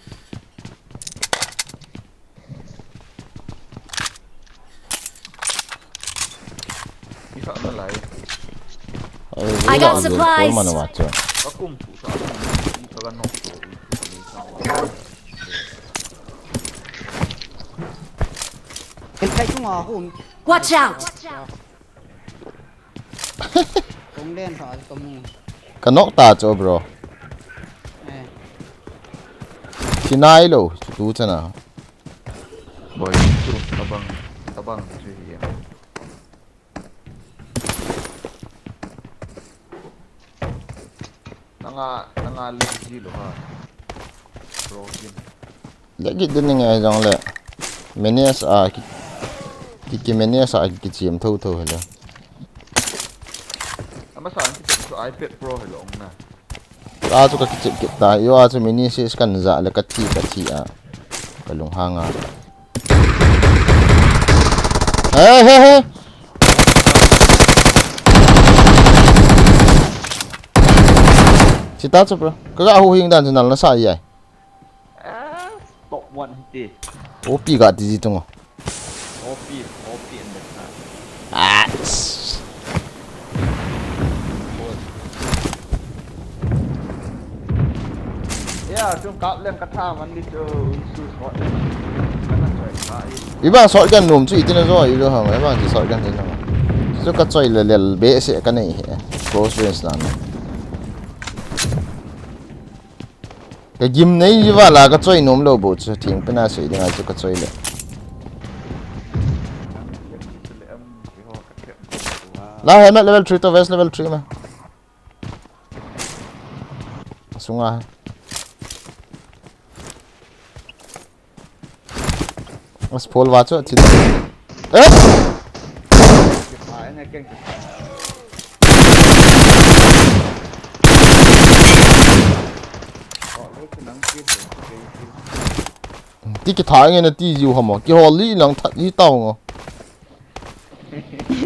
Isa na lai. I got supplies. Mana macho. Ka kum pu sa, ka ga nok to. Watch out! Kong den sa ka mu. Ka nok ta chu, bro. Eh. Sinai lo, tu chana. Boy, tu tabang, tabang chu hi. Nanga, nanga le ji lo ha. Bro, jin. Le git din nge jong le. Manage a ki, ki, ki manage a ki chim tho tho helo. Ama sa ki tu iPad Pro helo na. Ta chu ka kichep kit ta, yo a chu mini sis kan ja le ka thi, ka thi a. Ka lunghang a. He, he, he. Sita chu, bro. Ka ga hu hing dan chu nal na sa ai. Ah, top one hiti. O P ga ti ji tung. O P, O P in the car. Ah. Ya, chung kap leng ka tha man di chu, un su shot leng. Kana choi ka i. Iba shotgun nom chu itina jo i lo hang, iba ji shotgun ni na. Chu ka choi le lel be se ka nei he. Close range na. Ka gim nei ji vala ka choi nom lo bo chu thing pena sei ding a chu ka choi le. La helmet level three to vest level three ma. Sunga. As pol va chu, chi. Eh! Ti kitha nge na ti jiu hamo. Kihol li lang that li tao ngo.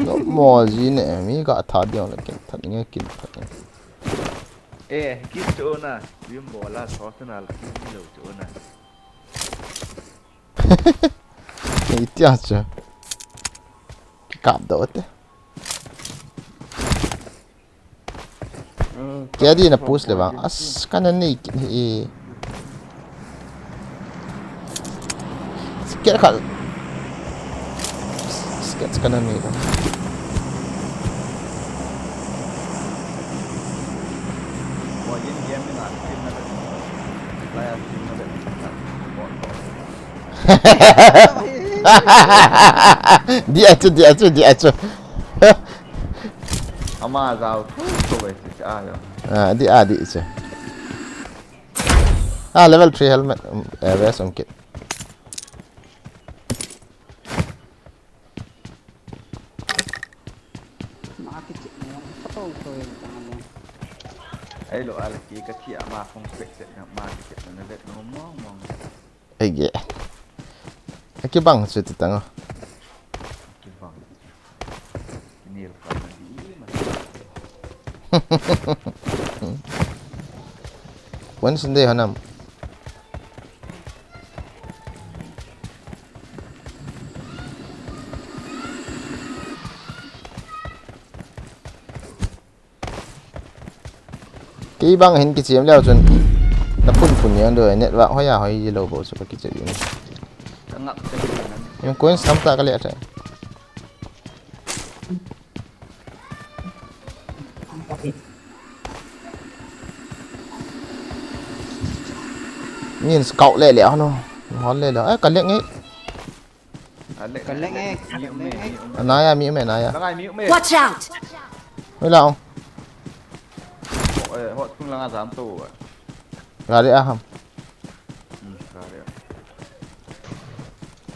No mo ji ne mi ka tha diang le kin that nge kin that nge. Eh, kit chu na, wim bola so na la kit lo chu na. Itia chu. Kap do te. Kedi na push le bang. As kana nei kit hi. Sketch khat. Sketch kana nei da. Di achu, di achu, di achu. Ama jao thu thu ve chu a lo. Ah, di a di chu. Ah, level three helmet, um, eh, vest um kit. Kichep ni jong ka to to jong ka ngam jong. Ei lo, ala ki ka thi ama phone pek set na ma ki set na vet no mong mong. Ege. Aki bang chu ti tang o. Ki bang. Ki nil ka na di ma. Wan Sunday hanam. Kei bang hin kichem leu chun na phun phun yang do, network hoi a hoi ji lo bo chu ka kichem in. Ka ngap ka hi nan. Yung coins tam ta ka le ata. Nin scout le le ano. Hol le le. Ai ka le nge. Ka le nge. Anaya mi me anaya. Langai mi me. Watch out! Oi la. Eh, hot pung langa jam to. Gari aham. Hmm, gari.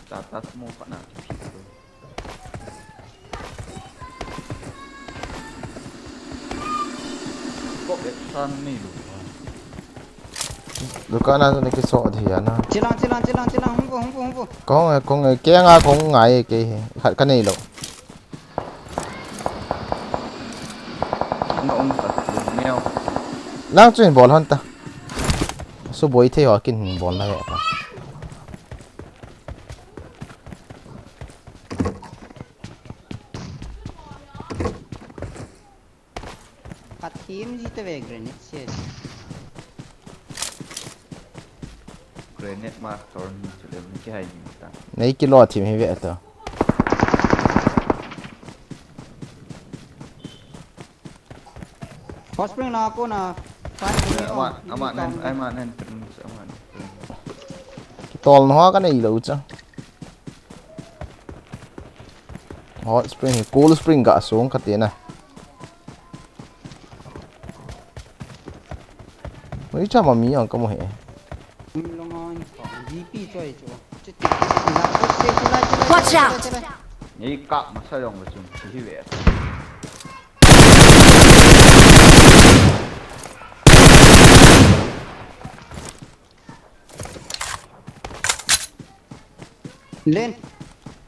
Ta ta mo pa na. Ko ek san ni lu. Dukan a ni kiso di ya na. Chilang, chilang, chilang, chilang, hung ko, hung ko, hung ko. Kong e, kong e, keng a kong ngai ke he. Khat ka nei lo. Nga um ta lu neo. Lang chu hin bol hon ta. Su boi thei ho kin hin bol na ya ta. Khat thim ji te ve grenade se. Grenade master ni chu le ni ki hai ni ta. Nei kilo thim hi ve ta. Hot spring la ko na. Five ni Ama ama nan ai ma nan prin ama. Tol no ka nei lo cha. Hot spring, cold spring ga song ka te na. Ui cha ma mi ang ka mo he. Ni long on. G P choi chu. Watch out! Ni ka ma sa yong le chung chi hi ve. Len.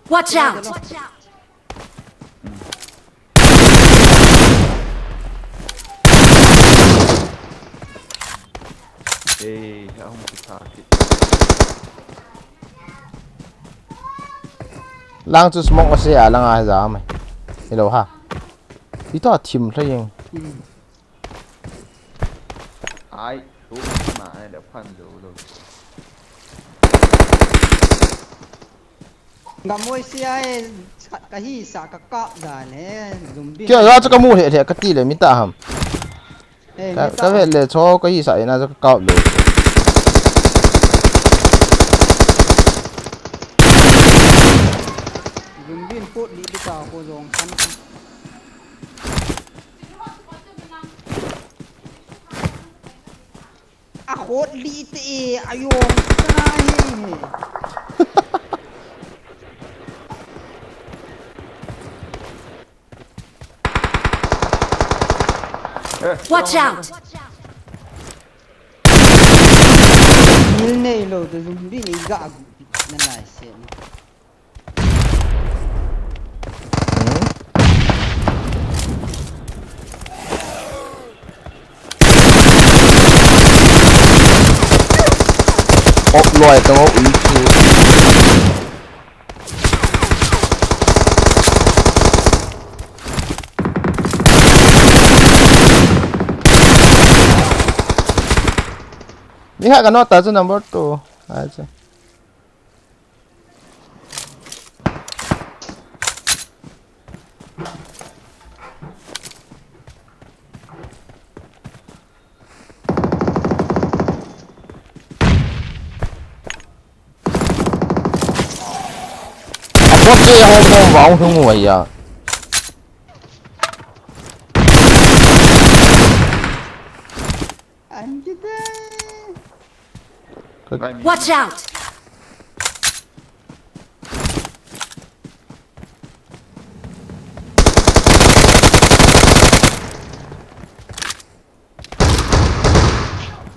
Watch out! Eh, ahung ki ta ki. Lang chu smoke ma se a lang a ja mai. Hello ha. Ita thim thla yeng. Ai, tu ma ai le phan lo lo. Gamoi si ai ka hi sa ka kap da le zumbi. Kya ja chu ka mu he he ka ti le mi ta ham. Eh, Ka mi ka ta. ve le cho ka hi sa ina ka kap lo. Zumbi put li bi ta ko jong kan. A khot li te e, a yong ta he. Eh, Watch out! Mil nei lo to zumbi ni ga gu na lai se. Op loi tong op ui chu. Ni ha ka nota chu number two. Ai chu. Apo che ho mo vang hung wa ya. An kita. Vai mi. Watch out!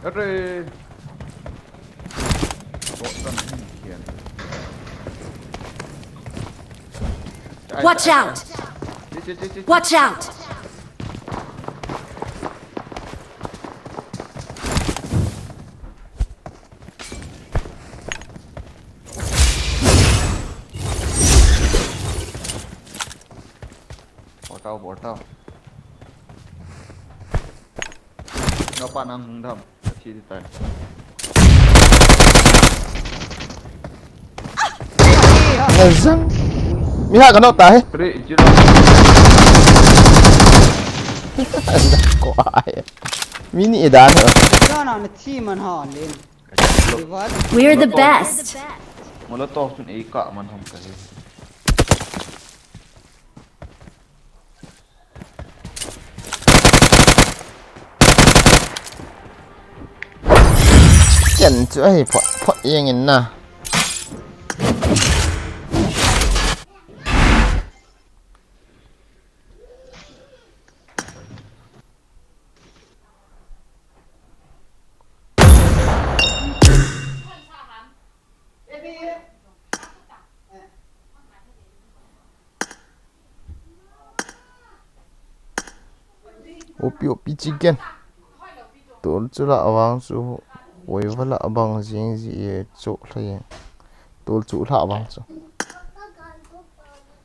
Are. Watch out! Watch out! Bol tao, bol tao. Napa nang hung tham. Athi di tai. Ngazang. Mi ha ka nota he. Three zero. Ko ai. Mi ni edan he. Jana na thi man ha len. We're the best. Molotov chun ei ka man ham ka he. Ken chu ahi phot, phot jeng in na. Opi, opi chicken. Tol chu lah vang chu, oi va lah vang jing ji e chu hlei. Tol chu lah vang chu.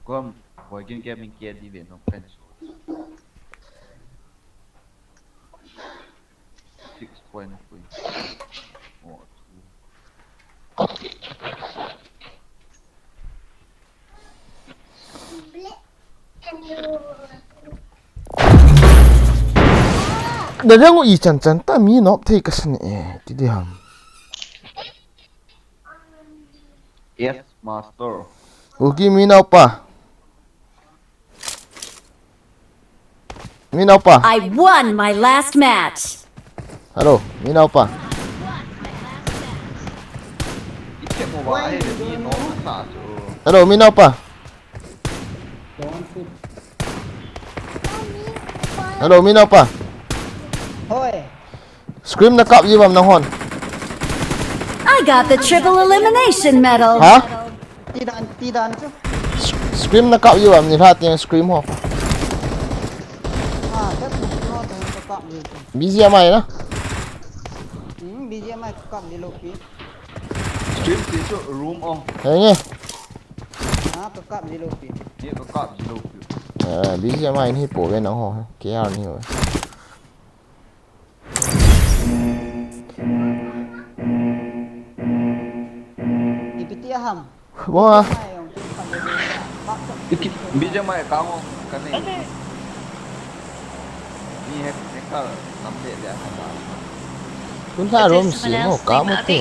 Kom, boy kin ke min ke di ve no pen. Six point three. Oh, two. Da dang u i chan chan ta mi nop thei ka san e, ti di ham. Yes, master. Uki mi nau pa. Mi nau pa. I won my last match. Hello, mi nau pa. Hello, mi nau pa. Hello, mi nau pa. Hoi. Scream na kap ji uvam nahon. I got the triple elimination medal. Ha? Ti dan, ti dan chu. Sc-, scream na kap ji uvam ni lha tiang scream ho. Ah, that's not, not, not kap ji chu. B G M I na? Hmm, B G M I kap ji lou pi. Scream ti chu room ong. Henge. Ah, ka kap ji lou pi. Ye ka kap ji lou pi. Eh, B G M I ni po ve nang ho. K R ni ho. Ipi ti ham. Wah. Iki, B G M I ka ngo ka nei. Ni he, he ka lam de de ka ba. Kun sa room si mo ka mo te.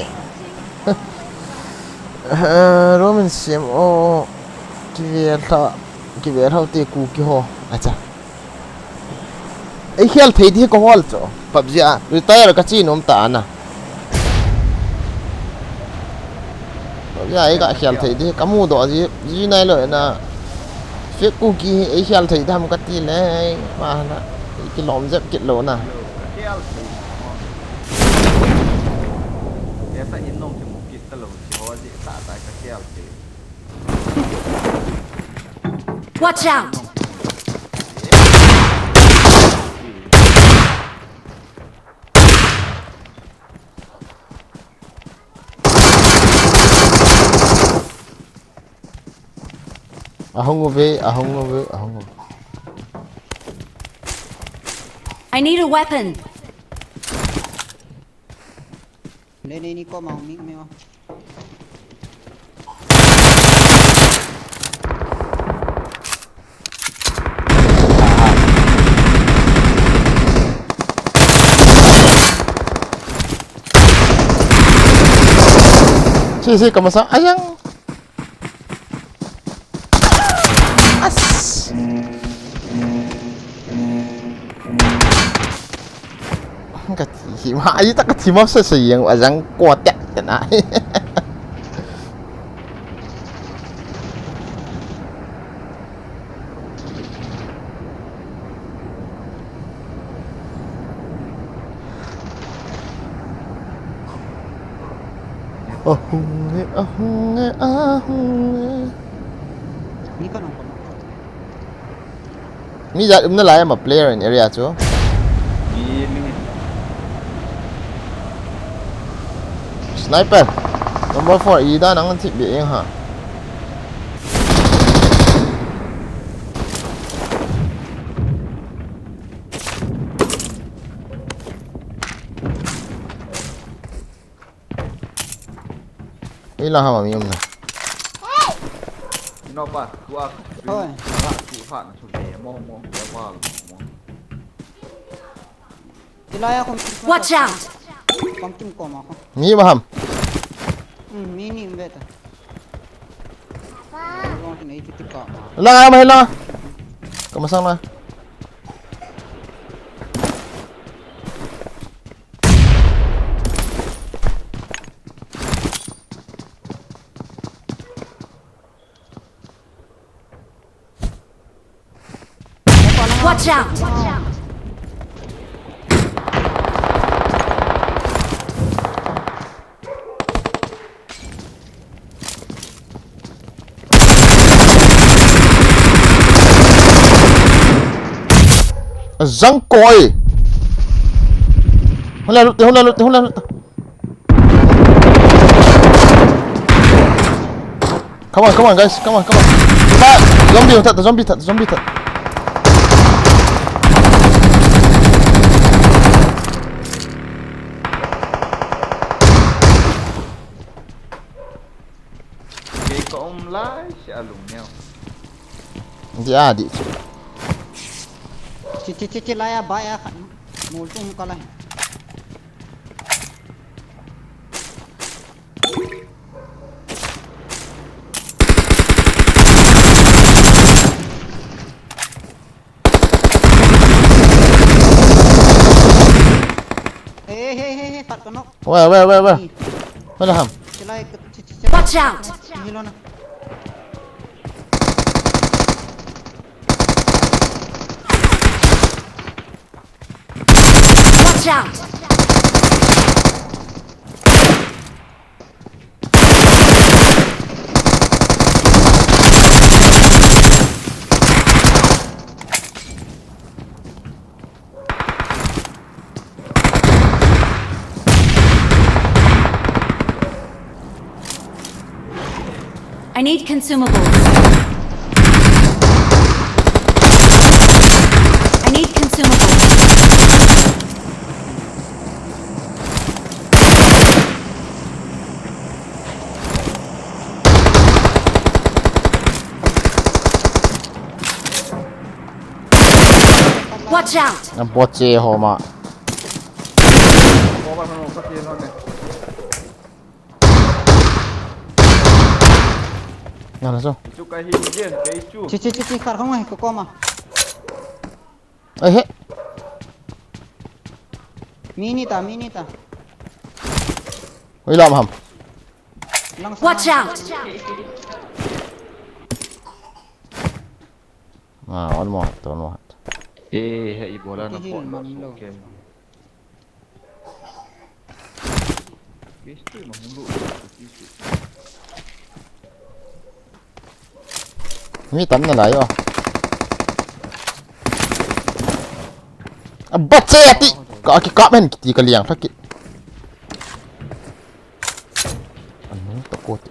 Eh, room si mo ki ve tha, ki ve tha te ku ki ho. Acha. Ei khel thei di ka hol chu. PUBG a retire ka chi nom ta na. PUBG a ei ka khel thei di ka mu doh ji, ji nai lou na. Fake Kuki ei khel thei tham ka ti le, ma na. Ei ki lom jep kit lou na. Khel thei. Esa in nong ki mu kit ta lou, chi ho ji ta ta ka khel thei. Watch out! Ahung uve, ahung uve, ahung uve. I need a weapon. Le, le, ni ko ma mi, mi ma. Si, si, kamusta? Ayang. As. Ka thi ma, ai ta ka thi ma sa sa yang a jang ko te te na. Ahung e, ahung e, ahung e. Ni ka nong ka nong. Mi jat um nalai ama player in area chu. Ni, ni. Sniper. Number four, ida nang thip be eng ha. Ei la hama mi um na. Inopa, tua. Oi. Ala tu ha na chu le mo mo ya wa mo. Watch out! Pumpkin ko ma ko. Mi ma ham. Hmm, mi ni um ve ta. Ko ni ti ti ka. La ma la. Ka masang na. Watch out! Jang koi. Hula lut, hula lut, hula lut. Come on, come on, guys, come on, come on. Zombie that, zombie that, zombie that. Kei ka um lai, si alung neo. Di a, di. Chi, chi, chi, chi, lai a, bai a, khat. Mol tum ka lai. Hey, hey, hey, hey, pat ko nok. Where, where, where, where? Ni. Where the ham? Silai ke, chi, chi, chi. Watch out! Ni lo na. Watch out! I need consumables. I need consumables. Watch out! Na boche ho ma. Nga la so. Chu ka hi jen, kei chu. Chi, chi, chi, chi, kar khong ai, ko koma. Ai he. Mi ni ta, mi ni ta. Oi, lam ham. Lang sa. Watch out! Ah, one more hut, one more hut. Eh, he, ibola na. Kihil man lo. Mi tam nalai o. A bat se ati. Ka kikap hen kiti ka liang thak kit. Anu to kot.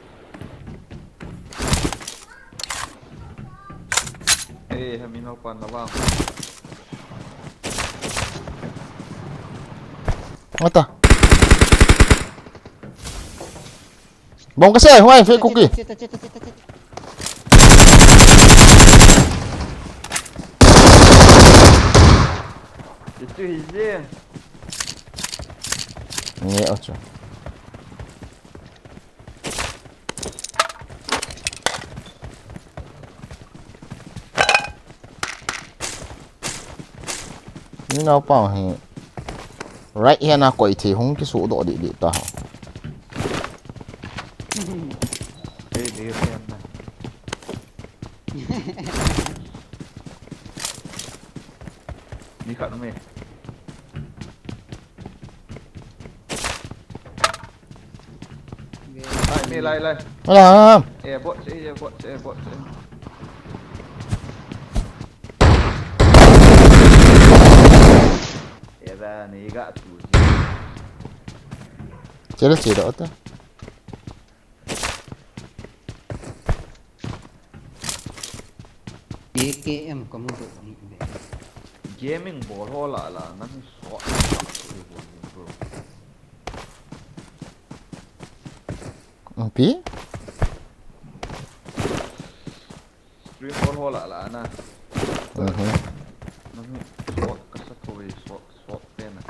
Eh, hemi naupan na vang. Ata. Bom ka se, huai, fe kuki. Itu hijin. Nge ocho. Ni naupa hi right hand a koi thei hung kisu doh di di ta ho. Ei, di siam na. Ni khat me. Ve, Lai, lai. Ala. Eh, bot se, eh, bot se, eh, bot se. Eh, da, ni ga tu. Chela chela ota. A K M kamu do ni be. Gaming bol ho la la, nang so. Pi? Stream bol ho la la na. Mhm. Nang so ka sa ko so so pe na.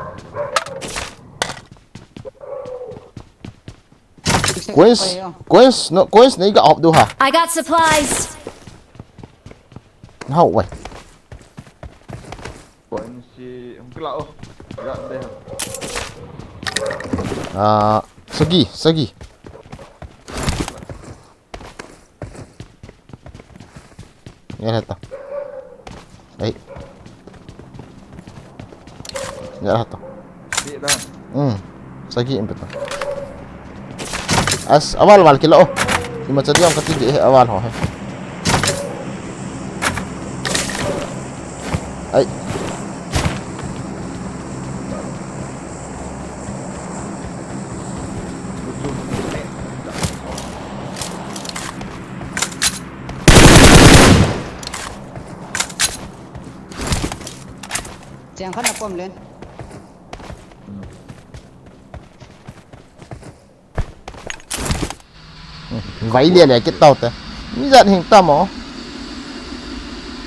Coins, coins, no, coins nei ga op du ha. I got supplies. Hau wai. Coins si hung kila o. Ga de. Ah, sagi, sagi. Ngel heta. Ai. Ngel heta. Di da. Hmm. Sagi impeto. As awal wal kilo. Ima chadi ang kati di awal ho he. Ai. Cheng khat na pom len. Vai lia lia kit tau te. Mi jat hing tam o.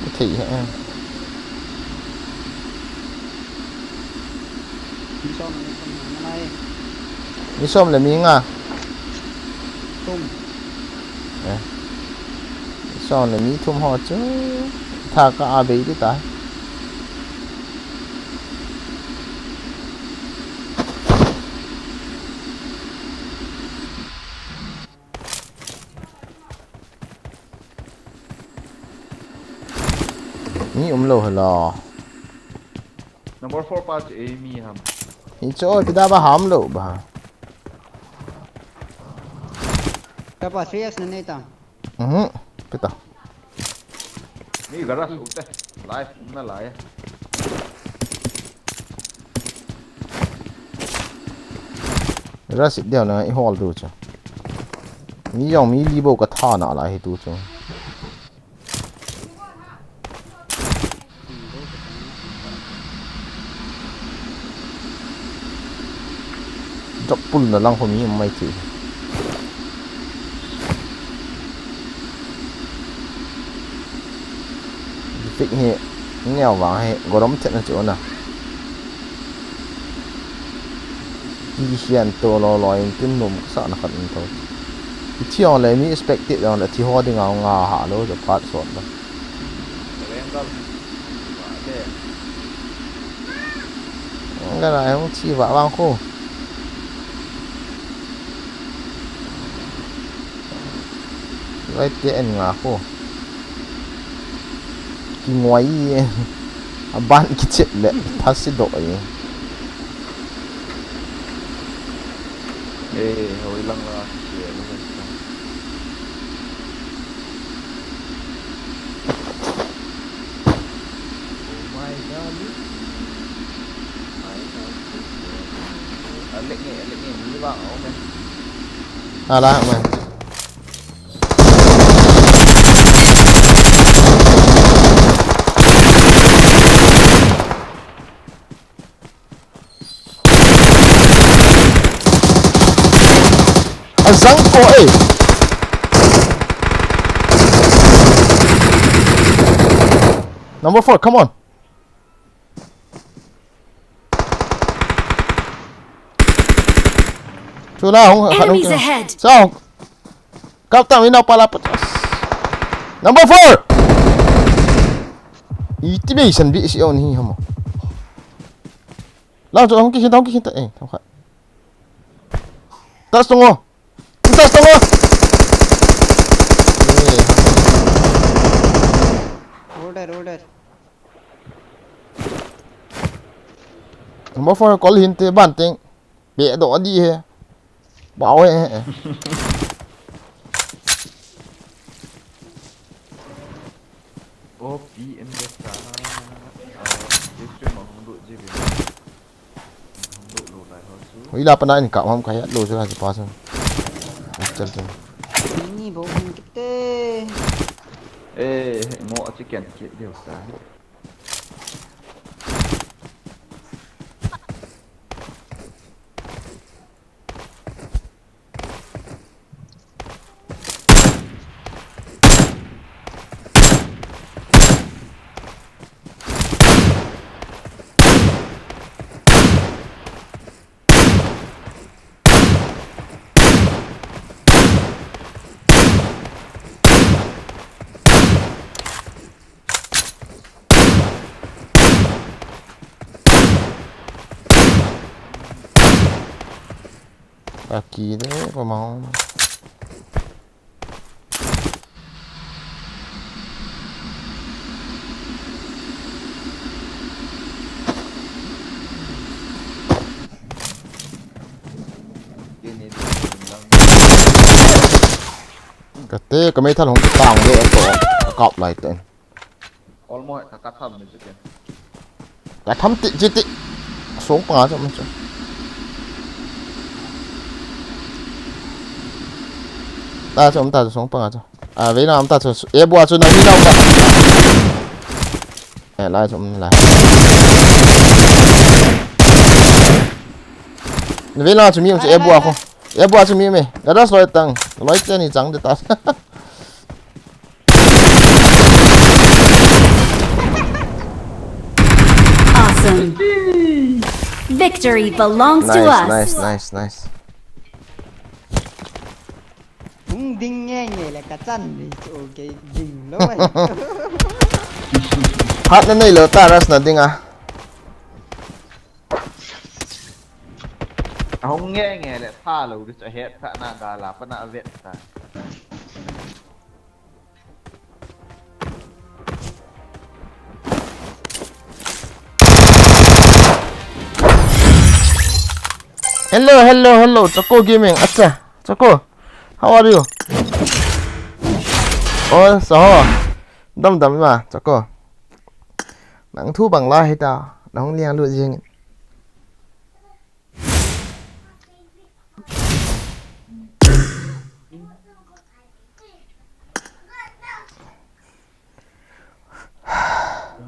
Mi thei he. Mi som le mi nga. Thum. Eh. Mi som le mi thum ho chu. Tha ka a bei di ta. Mi um lo hala. Number four pa chu ei mi ham. Hi chu oi pida ba ham lo ba. Kapa three X na nei ta. Mhm. Pita. Mi garage u te. Live na lai. Garage dia na i hol du chu. Mi jong mi li bo ka tha na lai hi tu chu. Drop pul na lang ho mi mai ti. Fik hi neo vang hi gorom thet na chu na. Ki hian to lo lo in tin num sa na khat in to. Ki thiong le mi expected dong le thi ho ding a nga ha lo jo pat sot lo. Nga na hung thi va vang khu. Vai te en nga khu. Ki ngoi a ban ki chet le thasi do e. Eh, hoi lang la. Sia lo. Oh my god. Alek ni, alek ni, ni ba, oh man. Ala man. Azang ko eh. Number four, come on. Chula hung hung. Enemies ahead! Sao. Kap tam ina pala patas. Number four. Iti be san bi si on hi hamo. Lang chu hung ki hin ta, hung ki hin ta eh. Thong kha. Tas tong o. Tas tong o. Eh. Order, order. Number four call hin te ban teng. Be do di he. Bao he. O P M de sa. Ah, this stream a hung lut ji ve. Hung lut lo lai ho chu. Ila pana in ka ham ka ya lo chu ha pa chu. Chal chal. Ni bo hung kit te. Eh, mo a chi ken kit deu sa. Aki de, pamahon. Kate, ka meithal hung kitang le to, ka kap lai ten. Almost ka, ka tham ni chu ke. Ka tham ti, chi ti. Song panga chu, chu. Ta chu, um ta chu, song panga chu. A, vei na, um ta chu. E bua chu, na vei na, um ta. E, lai chu, um, lai. Na vei na chu, mi um chu, e bua ko. E bua chu, mi me. Ga das loi tang. Loi te ni chang de ta. Awesome. Victory belongs to us. Nice, nice, nice, nice. Hung ding nge nge le ka chan ni chu ke ding lo ai. Hat na nei lo ta ras na ding a. Ahung nge nge le tha lo di chu het tha na ga la pa na vet ta. Hello, hello, hello, Choco Gaming. Acha, Choco, how are you? Oh, so, dam dam ma, Choco. Nang thu bang la hita, nang liang lu jing.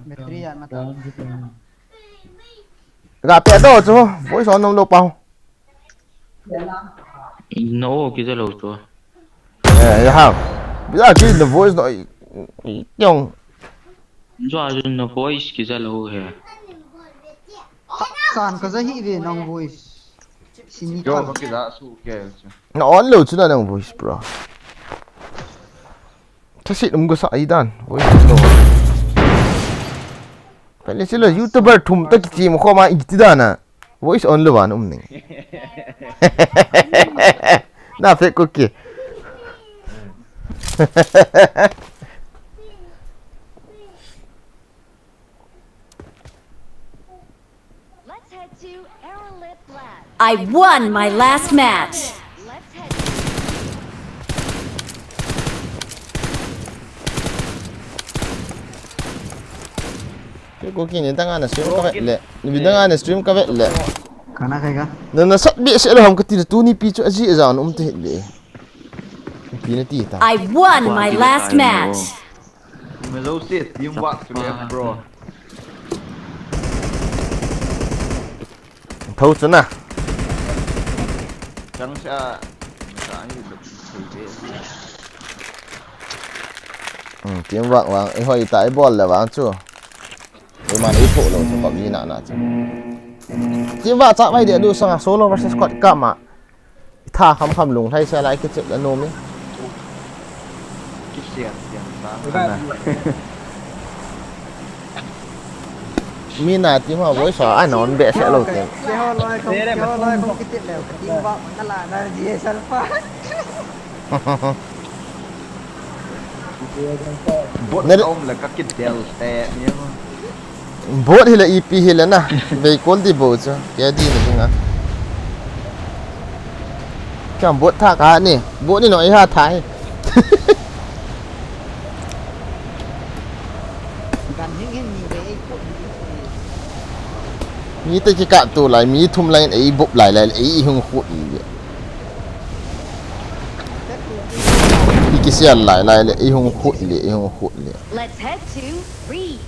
Battery ya mata. Ga pe do chu, voice on nom lo pau. No, kija lo chu. Eh, ya ha. Bila ki the voice no, i, i, yong. Jua jun na voice kija lo he. Kan ka ja hi ve nang voice. Sini yo, ka. Ka kija su ke chu. Na on lo chu na nang voice, bro. Thasit um ka sa ai dan. Voice lo. Pele sila YouTuber thum ta kichim khoma iti dan a. Voice on lo van um ning. Na fake ko ke. Let's head to Aerolith Lab. I won my last match. Let's head to Ke ko kini tanga na stream ka vet le. Ni bi tanga na stream ka vet le. Kana kai ka. Na na sat bi se lo ham ka ti tu ni pi chu aji ajan um te hit be. Pi na ti ta. I won my last match. Mazo se teamwork chu le bro. Tho chu na. Chang sa, sa ni lo thei be. Hmm, teamwork vang, i hoi ta i bol le vang chu. I man i tho lo chu pami na na chu. Teamwork cha mai de du sanga solo versus squad ka ma. Tha kham kham lung thai sa lai ke chep la nom e. Kisian sian sa. Mi na team ha voice a non be se lo te. Ke ho loi khong, ke ho loi khong kiti le. Team ba ka la na ji sal pa. Bot na om la ka kit del te ni. Bot hi la ipi hi la na. Vei kol di bo chu. Ke di na dinga. Cham bot tha ka ni. Bot ni no i ha thai. Gan hing hin ni ve ei khut ni. Mi te kikah tu lai, mi thum lai in ei bup lai lai, ei hung khut ni ve. Te tu ki ko lai. I kisial lai lai le, ei hung khut le, ei hung khut le. Let's head to Reed.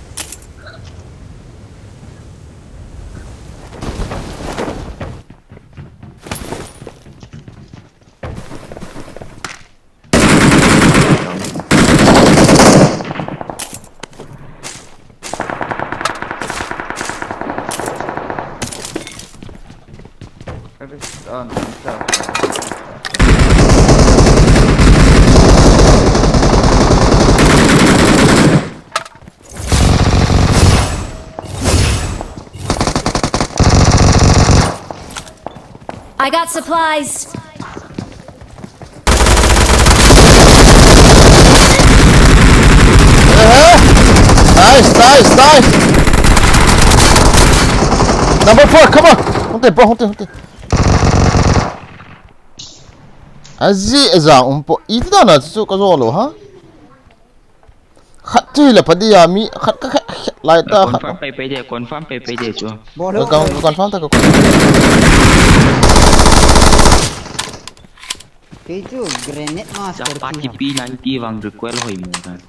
I got supplies. Nice, nice, nice. Number four, come on. Hung te, bro, hung te, hung te. Aji, aja, umpo. Iti dana chu ka zo lo, ha? Khat chu hila padi ya mi, khat ka khat, khat lai ta, khat. Confirm pei pei de, confirm pei pei de chu. Bol ho. Ka confirm ta ka. Kei chu grenade master. Japa chu. T P ninety vang recoil hoi mo dan.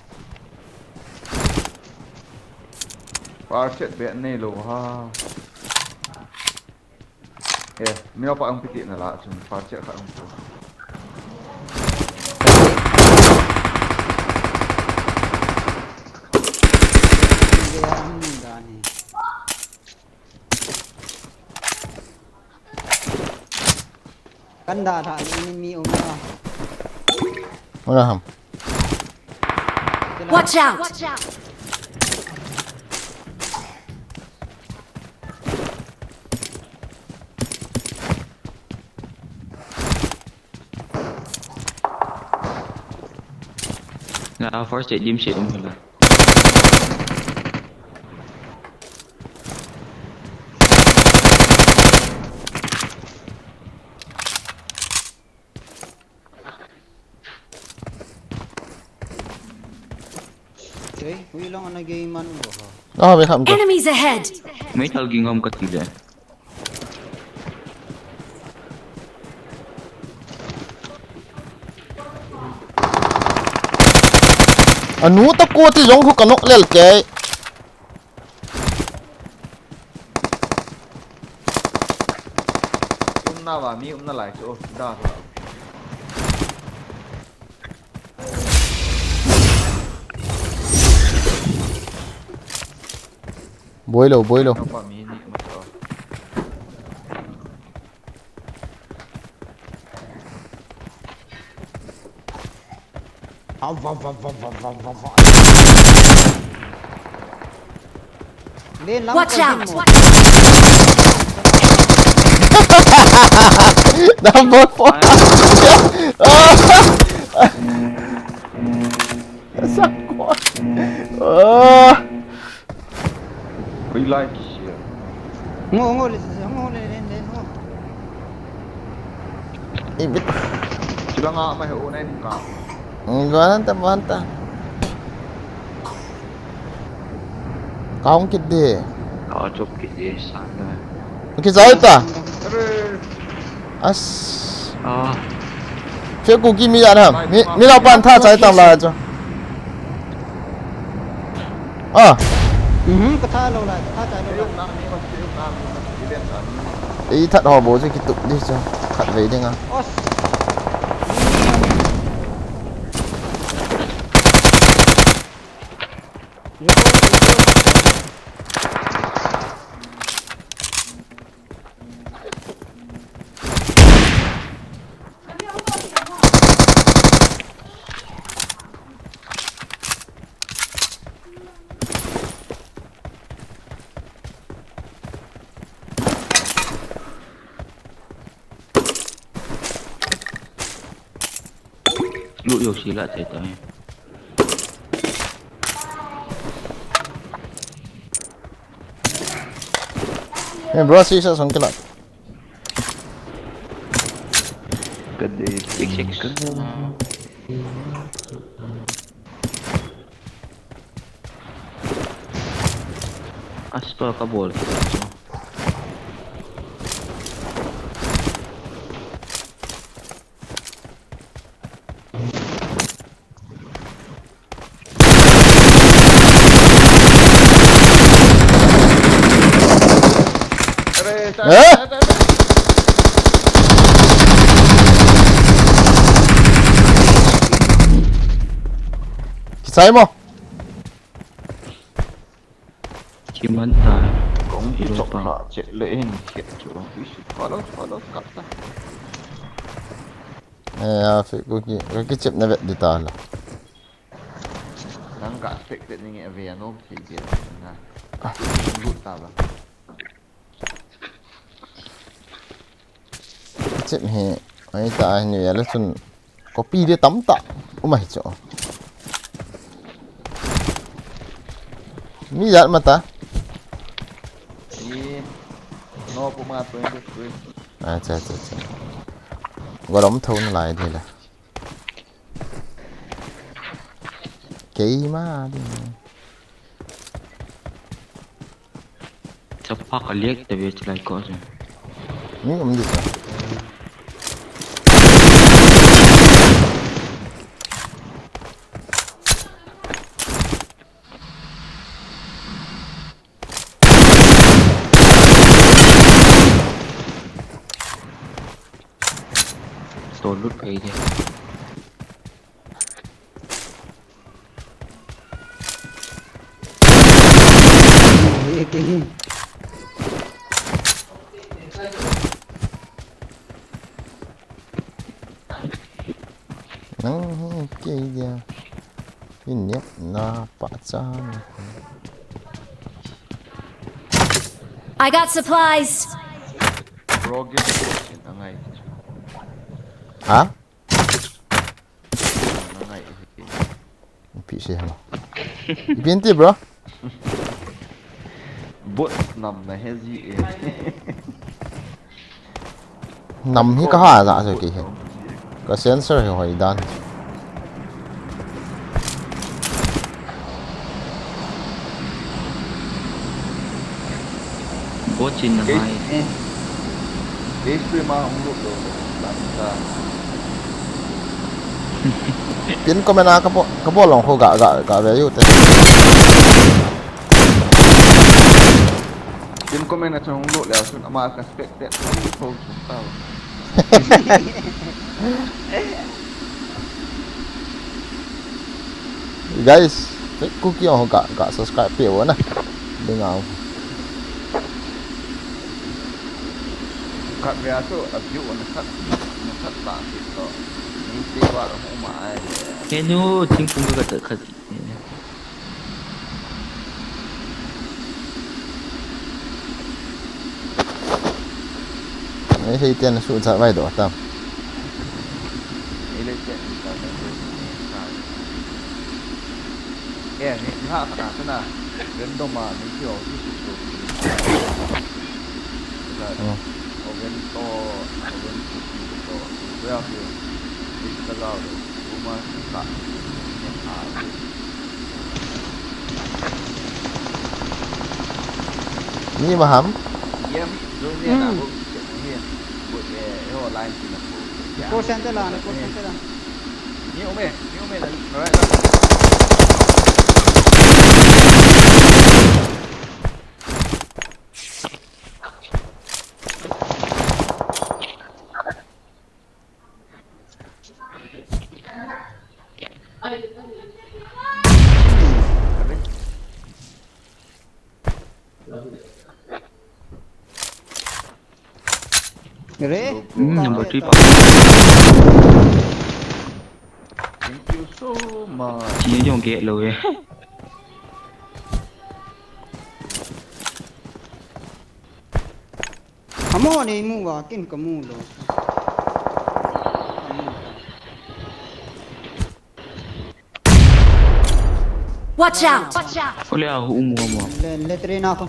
Par chet be nei lo ha. Eh, mi pa ang piti na la chun pa che kha ang pu. Kan da tha ni mi um na. Wala ham. Watch out! Na first aid dim se um hela. Ei, hui lang ana gei man bo ha. Ah, ve kham ko. Enemies ahead! Mei thal ging hom ka ti le. Anu ta ko ti jong khu ka nok lel ke. Umna va mi umna lai chu da. Boi lo, boi lo. Napa mi ni ma chu. Watch out! Number four. Sakwa. Ah. Ui lai ki sia. Ngo, ngo le, ngo le, le, le, ngo. Ibit. Chilanga mai ho nen ka. Vanta, vanta. Kaung kit de. Ka chop kit de sana. Ki jai ta. As. Ah. Fe ku ki mi ya na. Mi, mi lau pan tha chai tam la cho. Ah. Mhm, ka tha lo la, ka tha chai lo la. Ei that ho bo chu kitup di chu. Khat vei ding a. Os. Lu yo si la te ta. Hey, bro, si sa song kila. Ka de six six. Ka. Ah. Aspa ka bol. Are, ta, eh? Ta, ta, ta. Kisai mo. Kiman ta. Kong hi chok pa. Chok la chet le in khet chu. Ish, follow, follow, kap ta. Eh, ya, fi ku ki, ku ki chep na vet di ta la. Nang ka expect ni nge ve anom thei ke na. Lut ta ba. Chep hi, ai ta ni ya le chun. Copy de tam ta. Uma hi cho. Mi yat mata. Ni no kuma twenty three. Acha, acha, acha. Golom thon lai de la. Keima de. Chapa ka liak ta ve chulai ko se. Ni um di sa. To lut phei de. Nang hi kei dia. Inep na pa chan. I got supplies. Bro, give me a question. Angai. Ha? Angai. Pi si halo. Pi enti, bro. Bot nam na he ji e. Nam hi ka ha ja se ke he. Ka sensor hi hoi dan. Bot chin na mai. Ei, stream a hung lut lou. Lam ta. Pin comment a ka bol, ka bol long ho ga, ga, ga ve u te. Pin comment a chang hung lut le sun ama ka spec te. Ho sun ta. Guys, fake cookie ho ka, ka subscribe pe wo na. Ding au. Khat ve a chu a view on khat, on khat ta ti to. Ni te wa ro ma ai. He nu, thingphung ka khat. Ei, hei, tian su cha vai do tam. Ei, le tian su cha vai do. Eh, ni, ni ha, ha, ha, na. Random a, ni ki o, ni su su. Hmm. Oven to, oven to, to, to, to, to, to, to, to, to, to, Mi maham? Ko center la, ko center la. Re? Hmm, number three pa. Thank you so much. Ye jong ke lo ye. Amo nei mu va, kin ka mu lo. Watch out! Ole a hu mu mo. Le, le train a ko.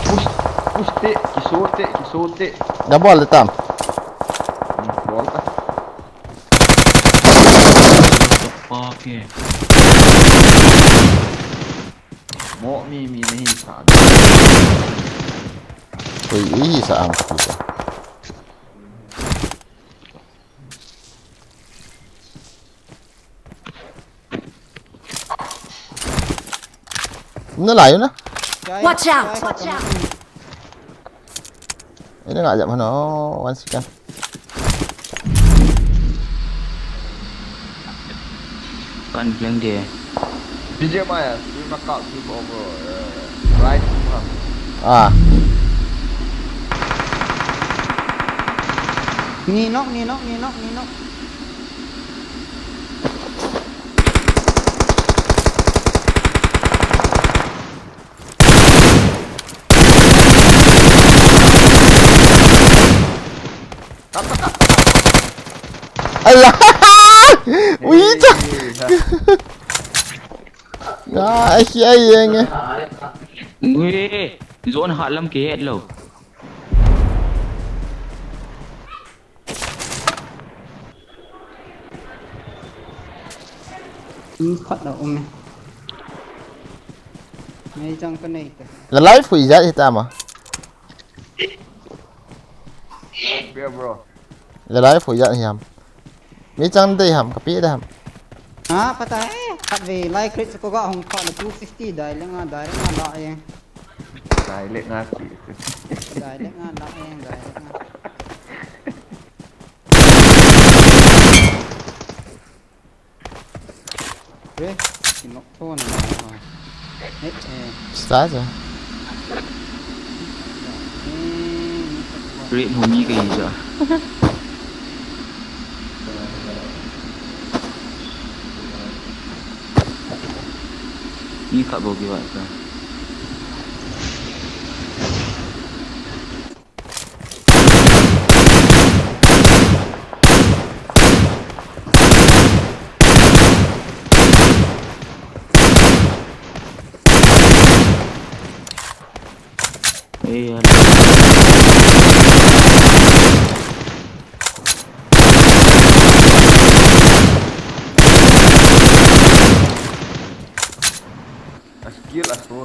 Push, push te, kiso te, kiso te. Da bol le tam. Hmm, bol ta. Fuck yeah. Mo mi mi nahi sa. Ui, ui, sa ang kapita. Na layo na. Watch out! Watch out! Ini ngah jap hano, one second. Kan blank dia. D J Maya, we mark out him over, uh, right. Ah. Ni nok, ni nok, ni nok, ni nok. Aya! Ui, cha! Nga, ai, ai, ai, ai. Ui, zone hat lam kihet lou. Khat la um e. Meichang ka nei te. La live hui jat hi ta ma. Yeah, bro. La live hui jat hi ham. Meichang dei ham, ka pi dei ham. Ha, pata e. Khat ve lai crit ko ga hong kha la two fifty dai le nga, dai le nga la e. Dai le nga si. Dai le nga la e, dai le nga. Re, kinok tho na. Eh, eh. Start, eh. Re, humi ka hi ja. Ni kha bo ki wa sa. A skill a so.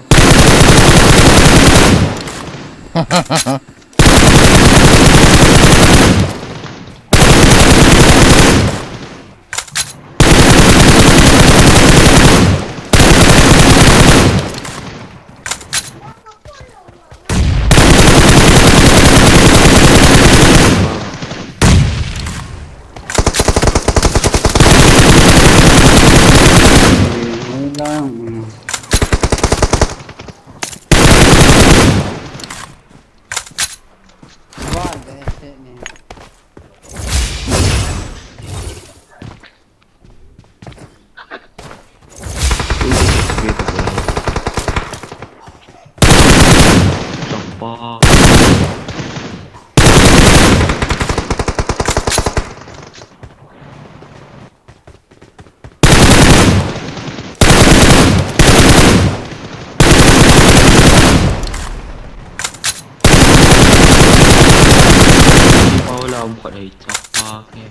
Paula um khat hei chapa ke.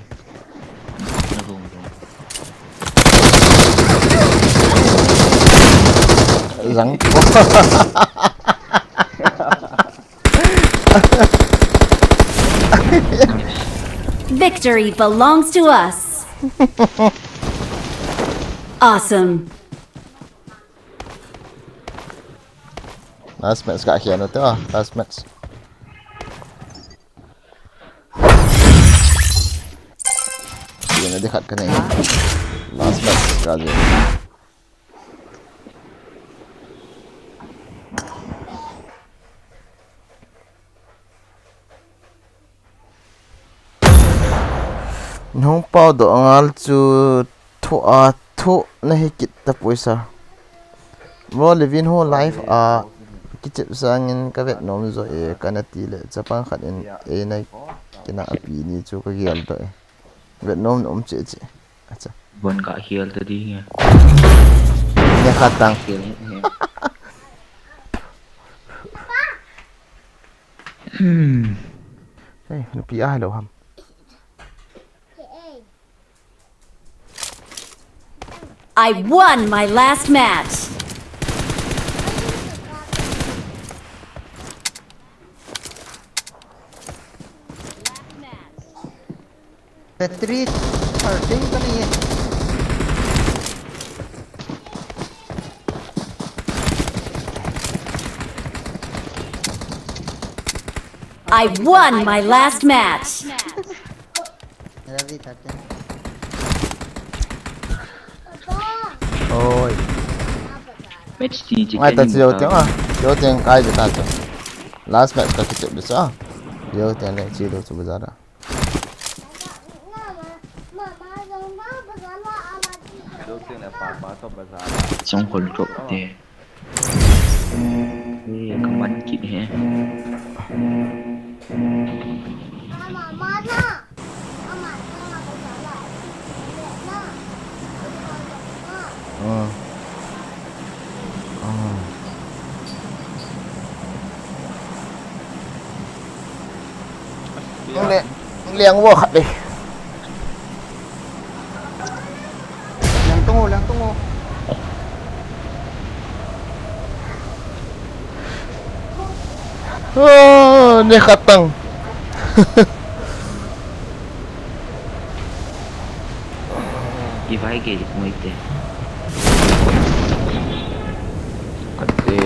Na rung rung. Zang. Victory belongs to us. Awesome. Last match ka hian ata, last match. Hian adi khat ka nei. Last match ka hian. Nahung pau doh ngal chu thu a thu na hi kit tapoi sa. Bro, Levin ho live a kichep sangin ka vet nom jo e, kana ti le chapang khat in eina kina api ni chu ka gel doh e. Vet nom nom che che. Acha. Bon ka hial ta di nge. Ne khat tang. Hial he. Hmm. Hey, nupi a hello ham. I won my last match. Battery thirteen ka nei e. I won my last match. Ravi thirteen. Oi. Match ti chi. Ngai ta chi yo tiang a. Yo tiang kai ta chu. Last match ka kichep de cha. Yo tiang le chi lo chu bazar a. Song kol drop te. Ui, kaman kit he. Liang wo khat dei. Liang tung o, liang tung o. Oh, ne khat tang. Kivai ke moi te. Khat te.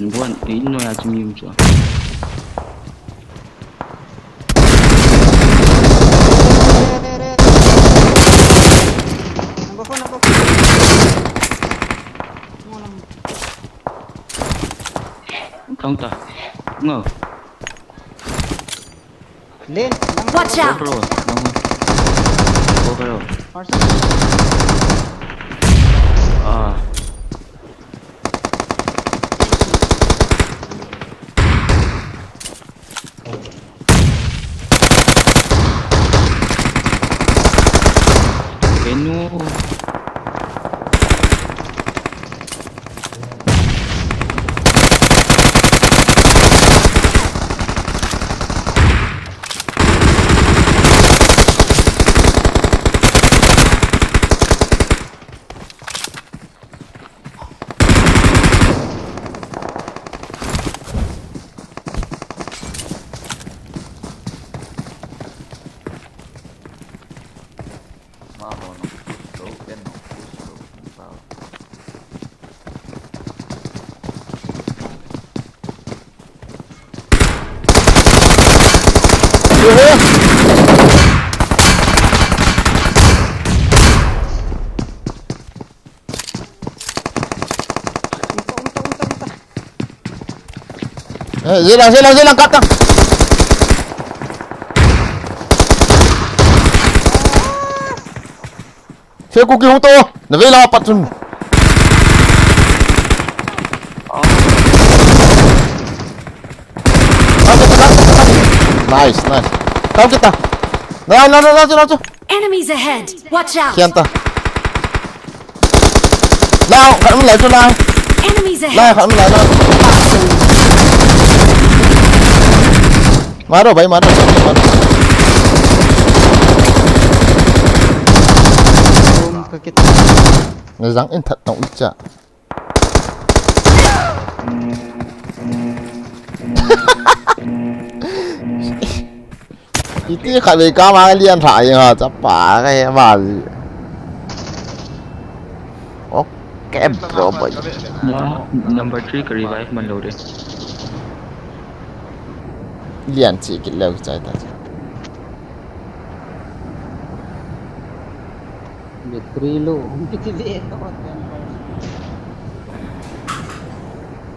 Buan, eh, ino ya chumi um chua. Number four, number four. Kang ta. Ngo. Lane, lang. Watch out! Go, bro. Lang. Go, bro. Marcel. Ah. Kenu. Eh, zela, zela, zela, kata. Che ku ki hu to. Na vela pat chun. Nice, nice. Kau kita. Na, na, na, na, na, na. Enemies ahead! Watch out! Kian ta. Lao, khat um lai chu lai. Enemies ahead! Lai, khat um lai, lai. Maro, bhai, maro, maro. Boom ka kit. Na jang in that tong u cha. Iti khat vei kama lian tha ing ha, chapa ka he ma ji. Okay, bro, boy. Number three ka revive man lo de. Lian chi kit leo chai ta. Battery low.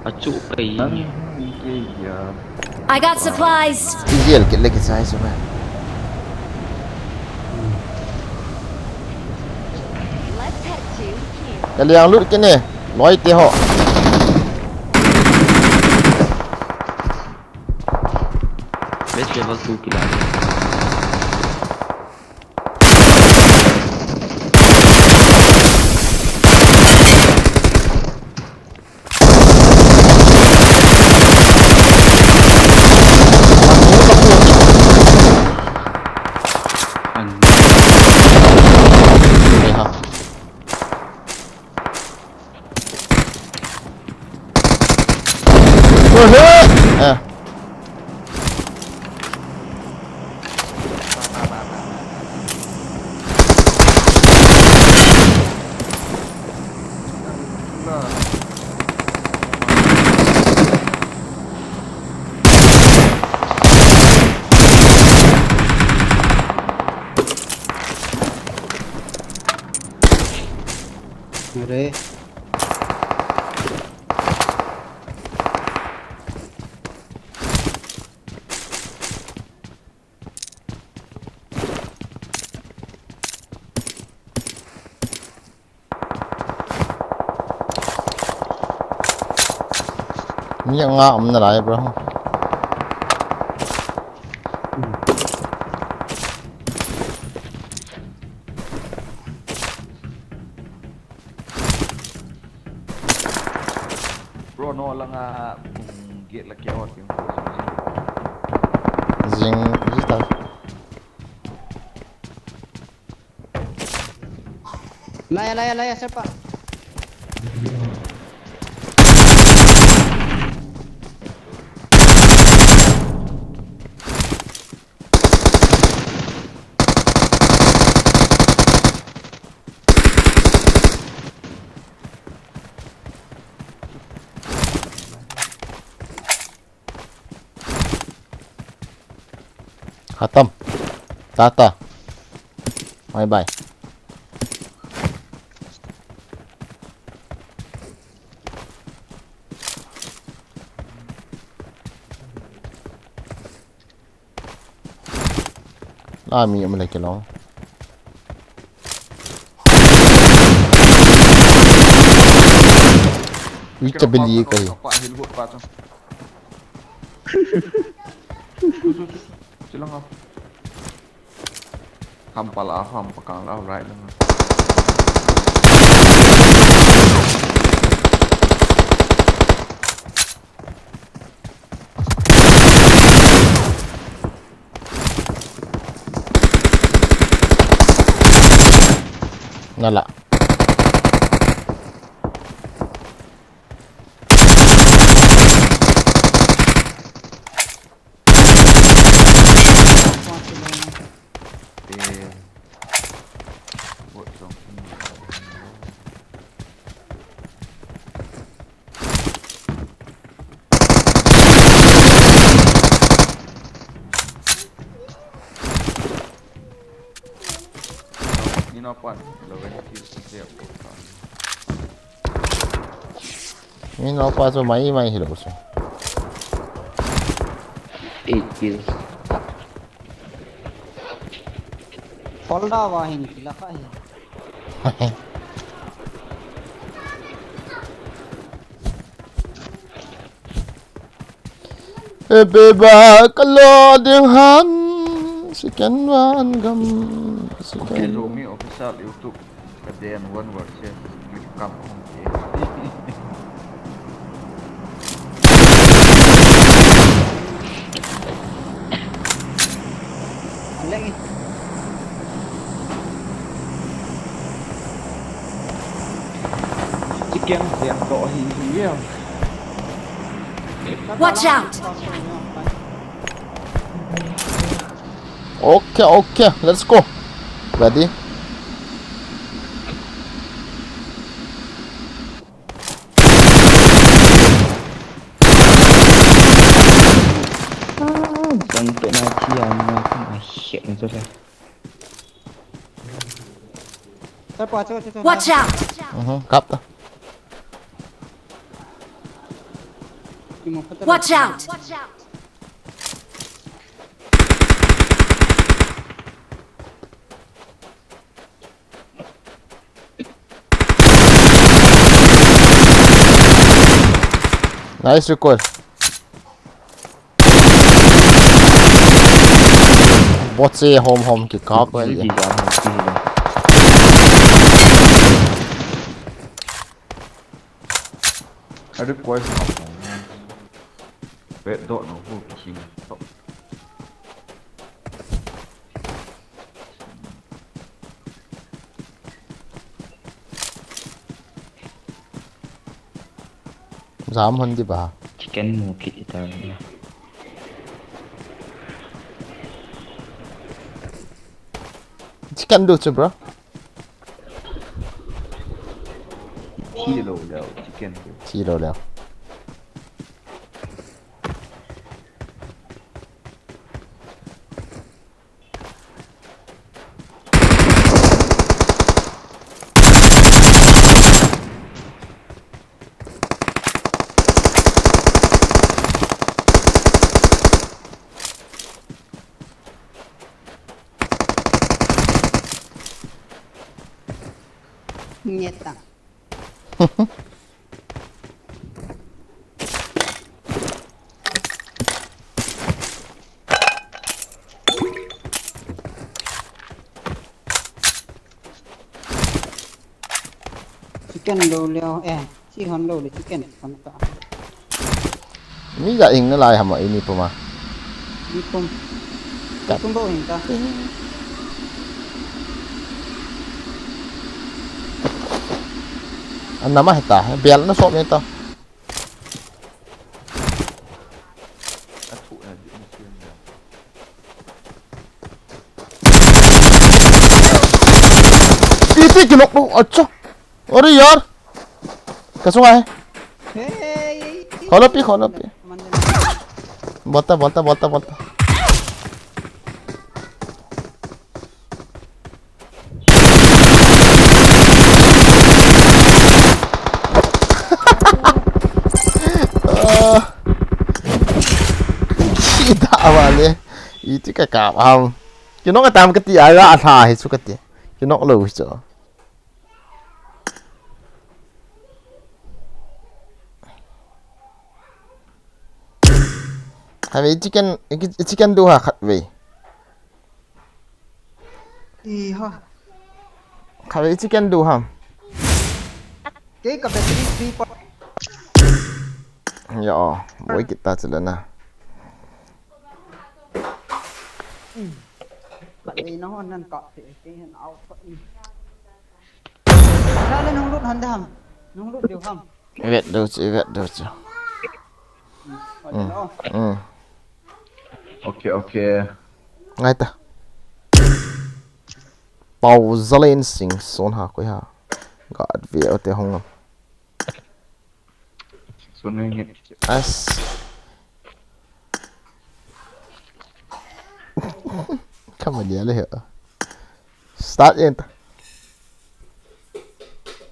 Achu pai. I got supplies. Igel kit le kichai chu me. Let's head to Q. Ka liang lut kit ne. Loi te ho. Best level two kila. Oi, he! Eh. Are. Mi nga um nalai, bro. Bro, no langa, um, gate la kia ot, yung zing, zing ta. Laya, laya, laya, sepa. Khatam. Tata. Bye bye. La mi um le ke long. Ui, tabili ka hi. Kapa hil got pa chu. Chu, chu, chu. Chilang a. Ham pal a, ham pakang la, right lang a. Nala. Eh, what something? Ni na pan, lo ga ni ki se ko ka. Ni na pa so mai mai hilo so. Eight kills. Fall da wa hin kila ka hi. E beba ka lo ding han, second one gam, second. Okay, Zomi official YouTube, ka den one word se, click kam hong ke. Lagi. Chicken, ya, to hi, hi, ya. Watch out! Okay, okay, let's go. Ready? Ah, jang pe na chi a ma kha ma shit ni to le. Watch out! Mhm, kap ta. Watch out! Nice recoil. Bot se hom hom kikap ko ya. Adu koi hom hom. Red dot no hu kisim. Jam hon di ba. Ken mu kit ita na. Chicken do chu, bro. Thi lo leo, chicken do. Thi lo leo. Ngeta. Chicken lo leo, eh, chi hon lo le chicken hon ta. Mi ja ing na lai ham a ini puma. Ni pum. Kat. Ni pum bo hing ta. An nama heta, bial na sop ni ta. Iti kinok tu, acha. Ore yaar. Kasunga hai. Hey, hey, hey. Kholo pi, kholo pi. Bolta, bolta, bolta, bolta. Ah. Ida wale. Iti ka kap ham. Kinok atam kati, ala atha hi chu kati. Kinok lo hi chu. Khatvei chicken, chicken do ha khatvei. Iha. Khatvei chicken do ham. Kei ka battery three point. Ya, boi kita chalana. Khatvei na hon nan ka te, kei hen out pa in. Sale nung lut han dam. Nung lut diu ham. Vet do chu, vet do chu. Mm. Mm. Okay, okay. Ngai ta. Pau Zalen Singh son ha koi ha. Gat ve o te hong. Son ngai nge. As. Kamalia le he. Start yen ta.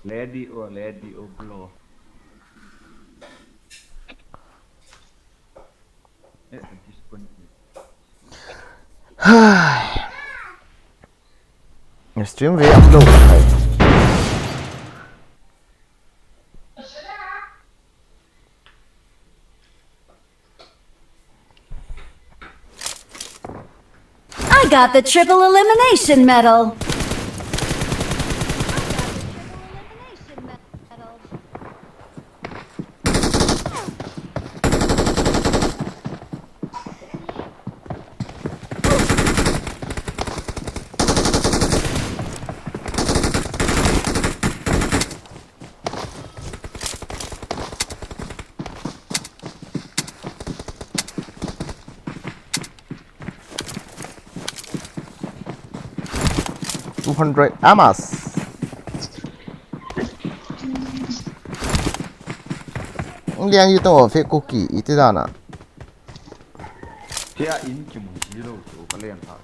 Lady o, lady o, bro. Eh, disconnect. Stream re upload hai. I got the triple elimination medal. Two hundred amas. Liang yu to fake cookie iti dana. Tia in kimu zero to kalen ha.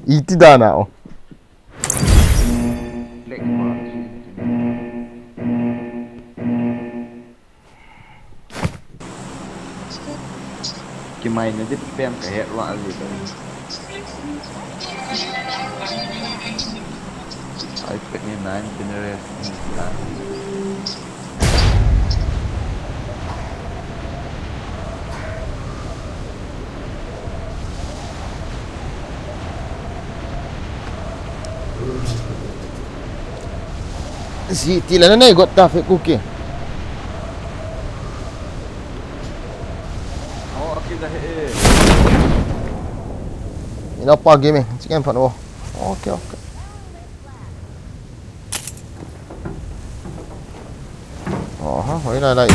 Iti dana o. Black mark. Kimai na dip pen ka het wa ali. Ai pek ni nine generation. Si ti la na nei got ta fake cookie. Oh, okay, dah, eh. Ina pa game, chicken pan, oh. Okay, okay. Aha, hoi lai lai.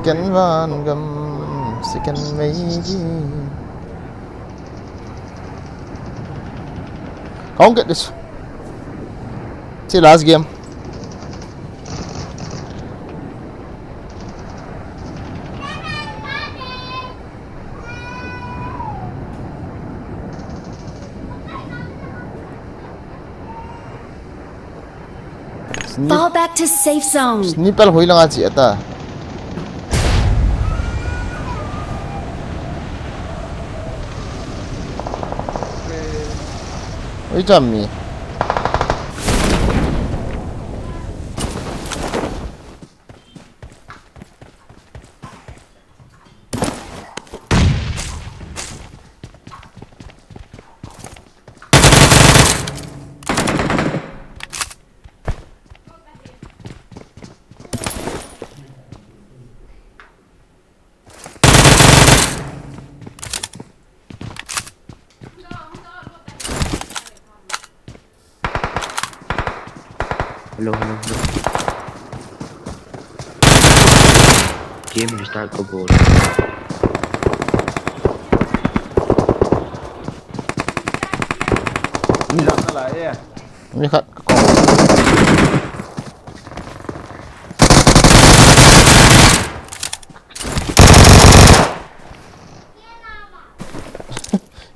Ken van gam, si ken mei di. Can't get this. See last game. Fall back to safe zone. Sniper hoi langa chi ata. Oi, cham mi. Hello, hello, hello. Game restart ko bol. Ni lang na la e. Ni khat ka kong.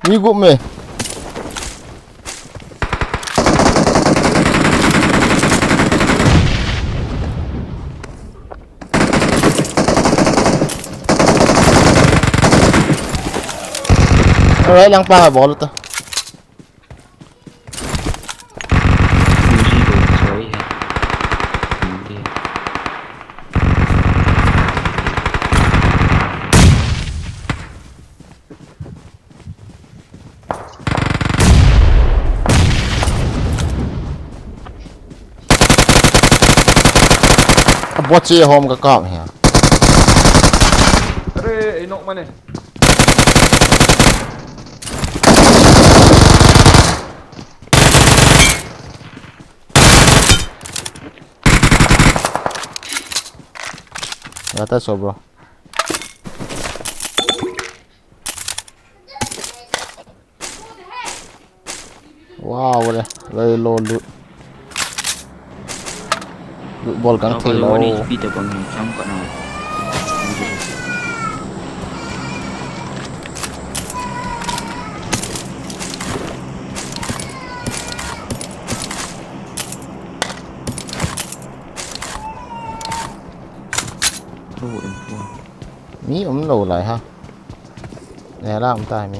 Mi gup me. Alright, lang pa bol ta. A bot che hom ka kam he. Are, ei nok mane. Ya ta so, bro. Wow, le, le lo loot. Loot bol kang thei lo. One H P te bang chang ka na. Mi um lo lai ha. Ne la um ta mi.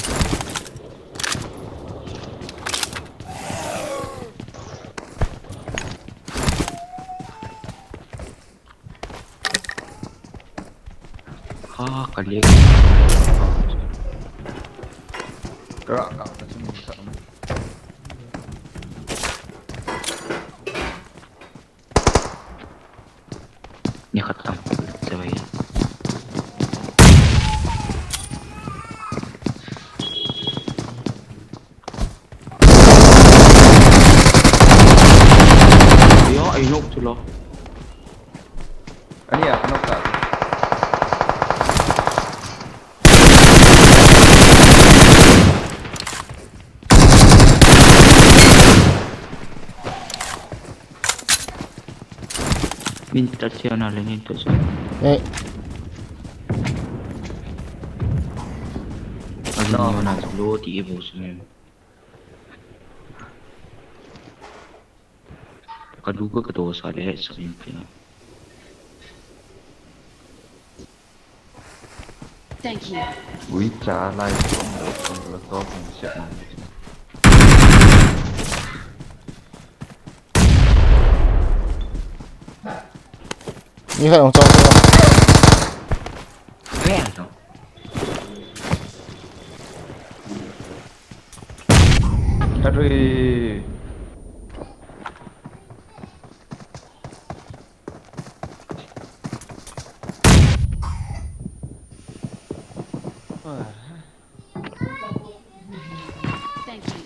Ha, ka liek. Ka ra ka ta chun sa. Ni khat tam. Sa bai. Yo, ai nok chu lo. Ani a nok ta. Min ta chia na le, min ta chia. Eh. Ani no na lo ti e bo su ne. Ka du ka, ka do sa le sa in pia. Thank you. Ui, cha lai ko mo ko lo to ko se. Ni hai ong chong. Re ang to. Aduh. Thank you.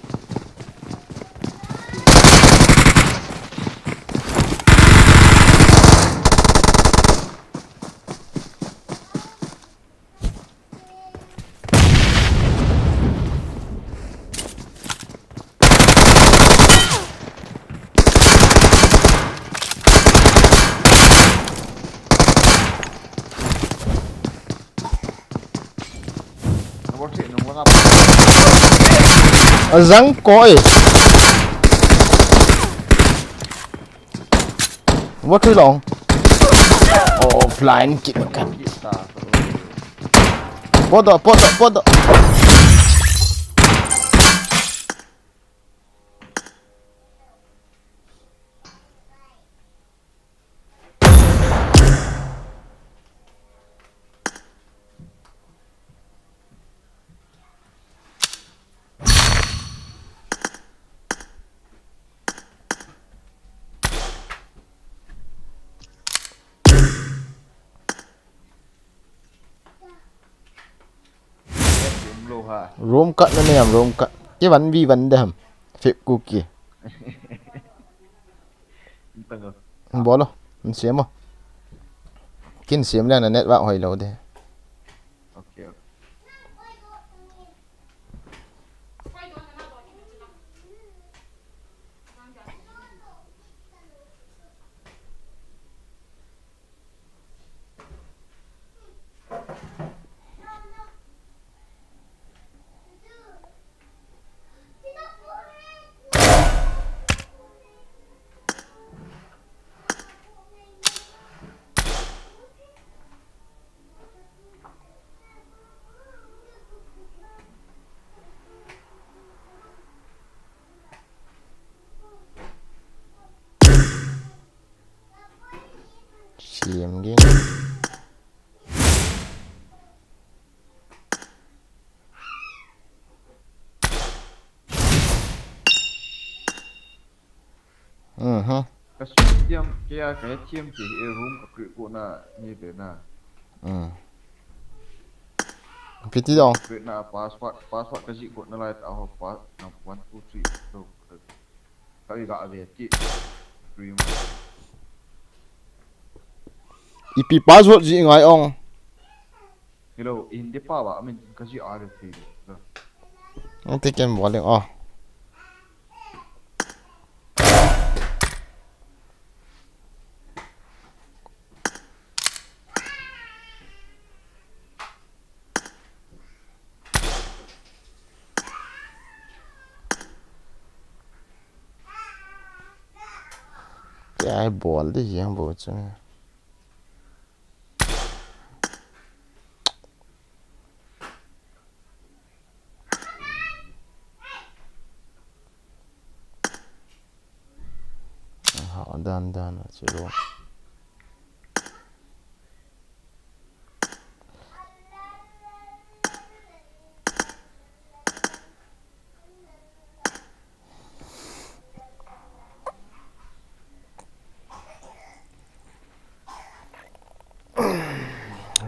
Azang koi. What we long? Oh, flying kick kan. Podo, podo, podo. Room cut na nem, room cut. Ki one v one de ham. Fake cookie. Bolo, siamo. Kin siam le na net wa hoi lo de. Okay, okay. Siam ging. Mhm. Ka siam kia ka thiam ki e room ka create ko na ni be na. Mm. Piti dong. Create na password, password ka ji ko na lai ta ho pa na one two three. Ka wi ga ve ti. Dream. Ipi password ji ngai ong. Hello, in de pa wa min ka ji a ve ti. Ang te ken bowling oh. Kei a bol di jeng bo chu. Aha, dan dan a chu.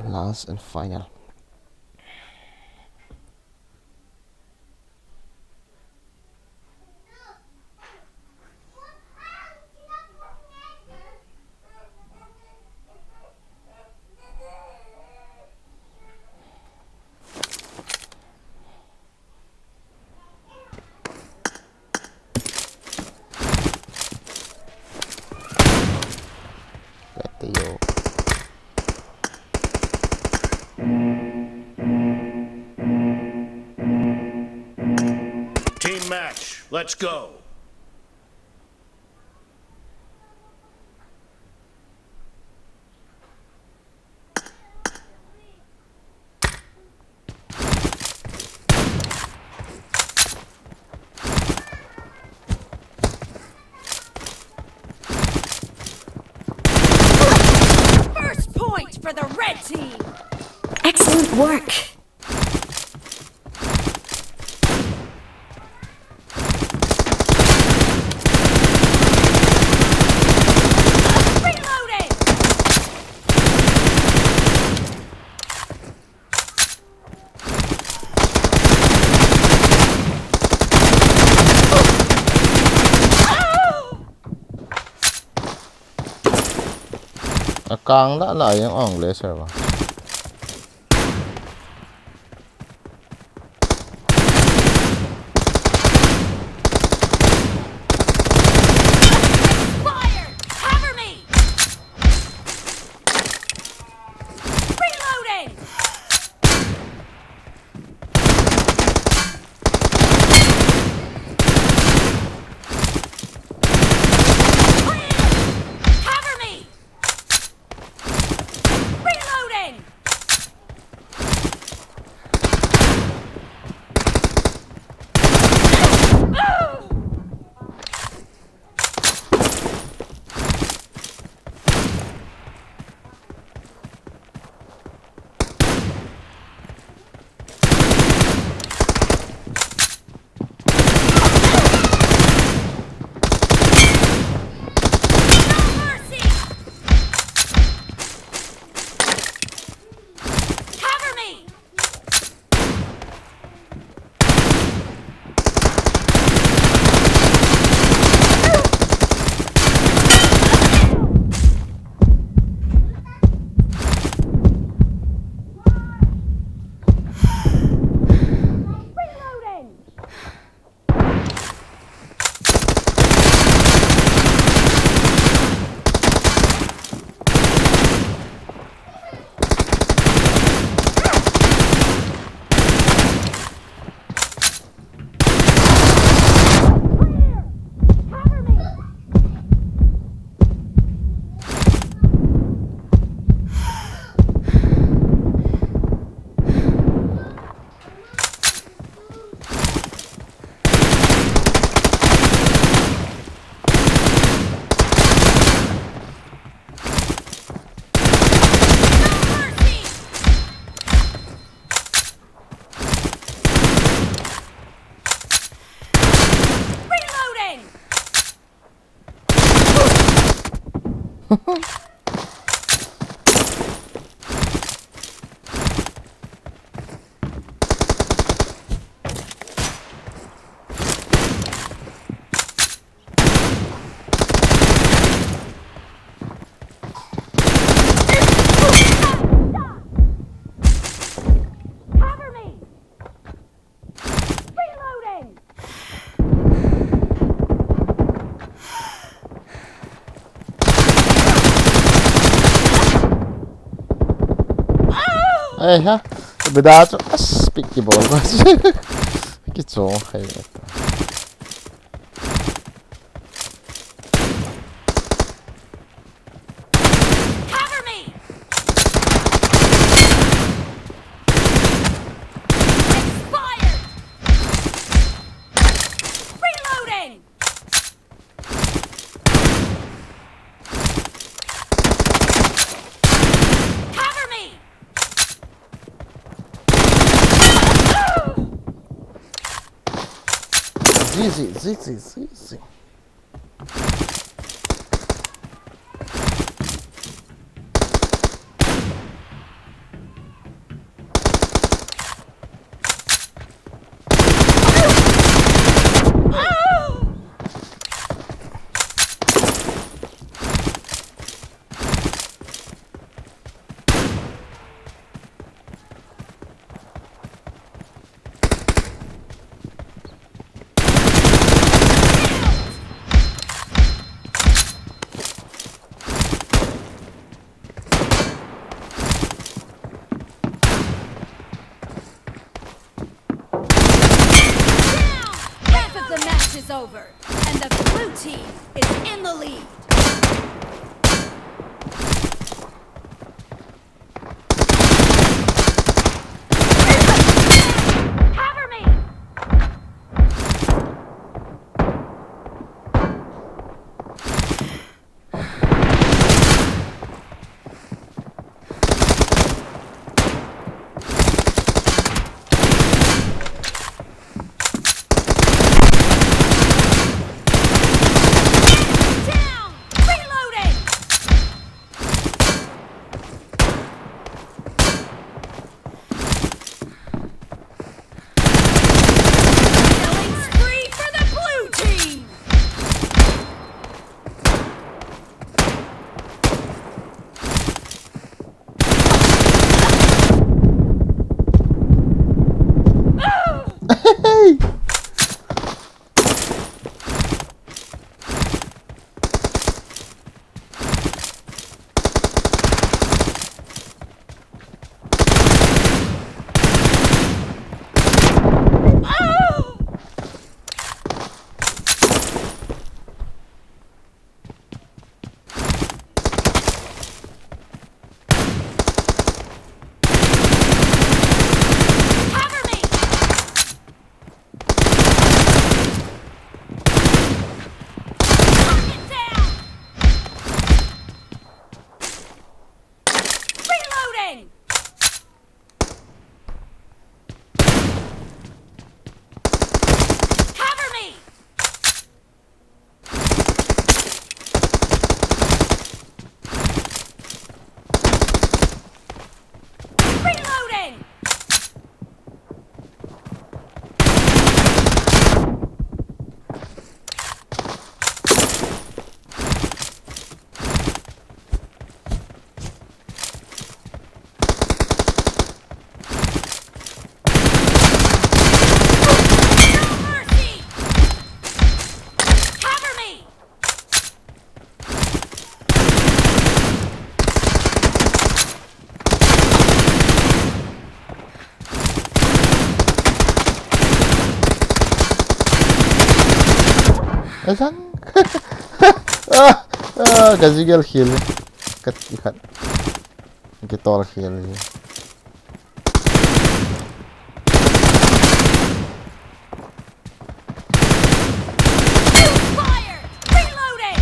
Last and final. Team match, let's go. First point for the red team. Excellent work. Reloading! Akang lah lah yang ong laser ba. Fire! Cover me! Reloading! Cover me! Reloading! Ai ha, bida chu as pick ki bol ko. Ki cho hai. Cover me! Expired! Reloading! Cover me! G G, G G, G G. Half of the match is over, and the blue team is in the lead. Cover me! Down! Reloading! Killing spree for the blue team! Cover me! Target down! Reloading! Cover me! Reloading! No mercy! Cover me! Asang. Ah, ah, ka jigel khel. Kat ikhat. Kitol khel. Fire! Reloading!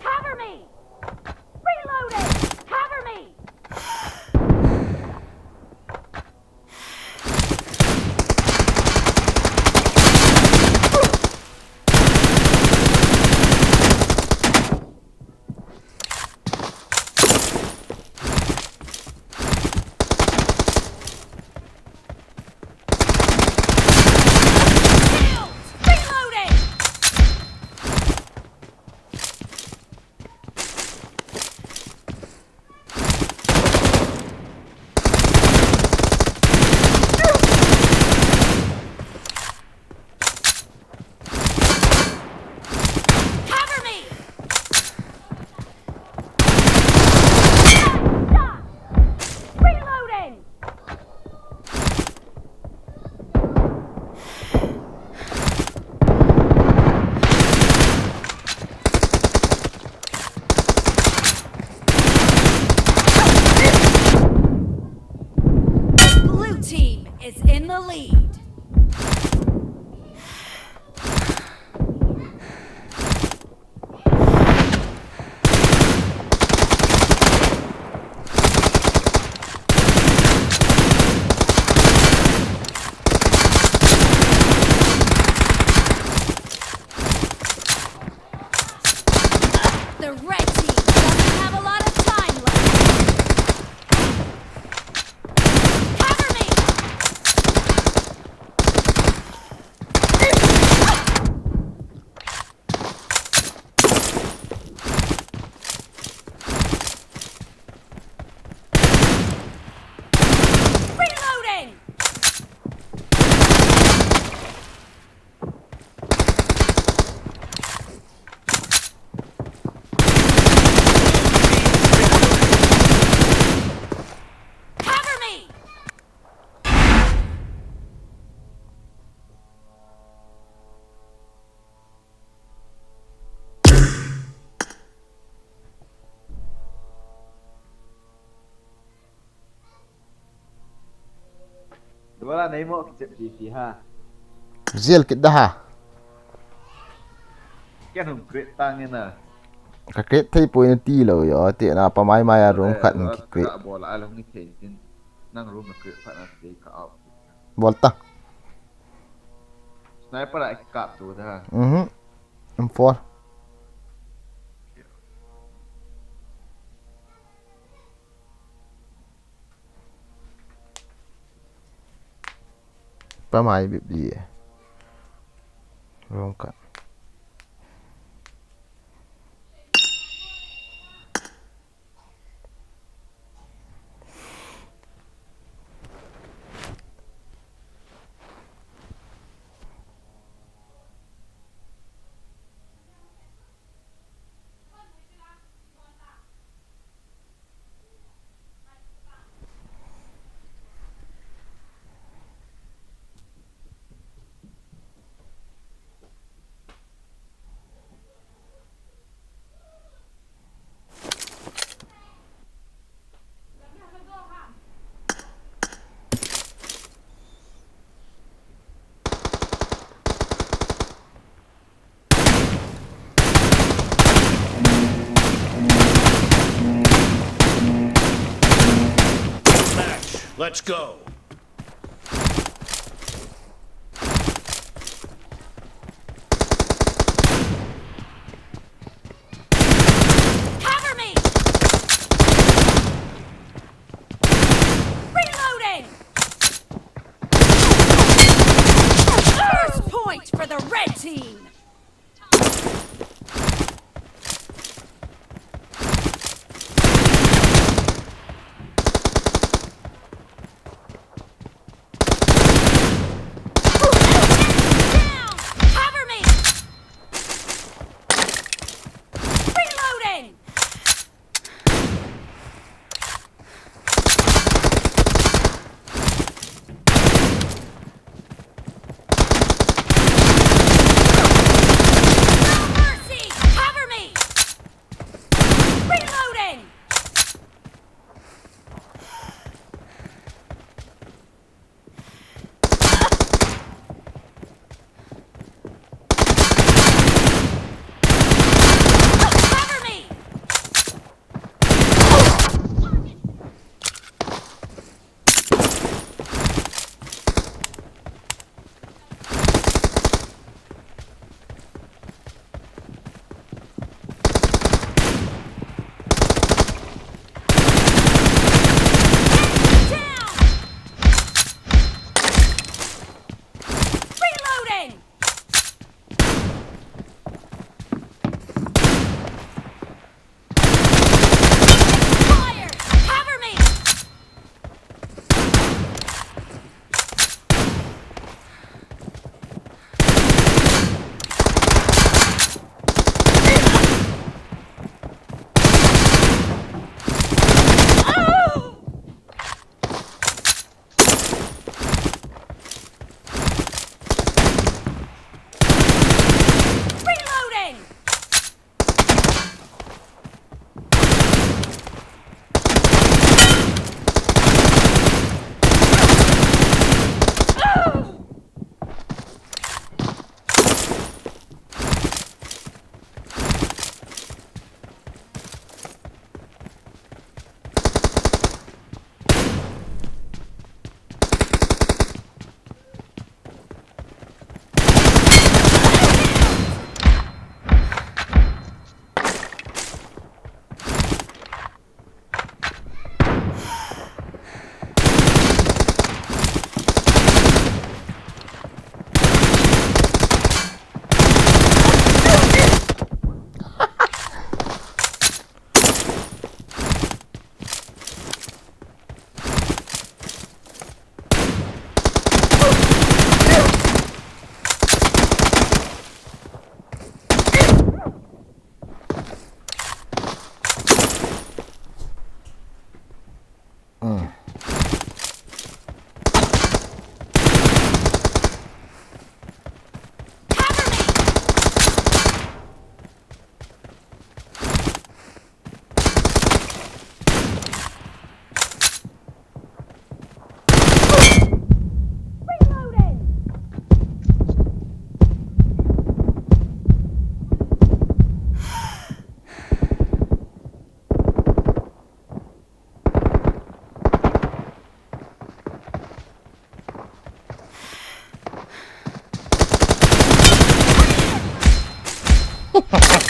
Cover me! Reloading! Cover me! The red team doesn't have a lot of time left. Cover me! Reloading! Cover me! Dua la nei mo kichep ti ti ha. Zel kit da ha. Ken hung create tang ina. Ka create thei poi na ti lo yo, ti na pa mai mai a room khat hung ki create. Ka bol a lo ngi thei tin. Nang room na create phat na ti ka out. Bol ta. Sniper a kap tu da. Mhm. M four. Pa mai bip di. Room khat. Match. Let's go. Cover me! Reloading! First point for the red team!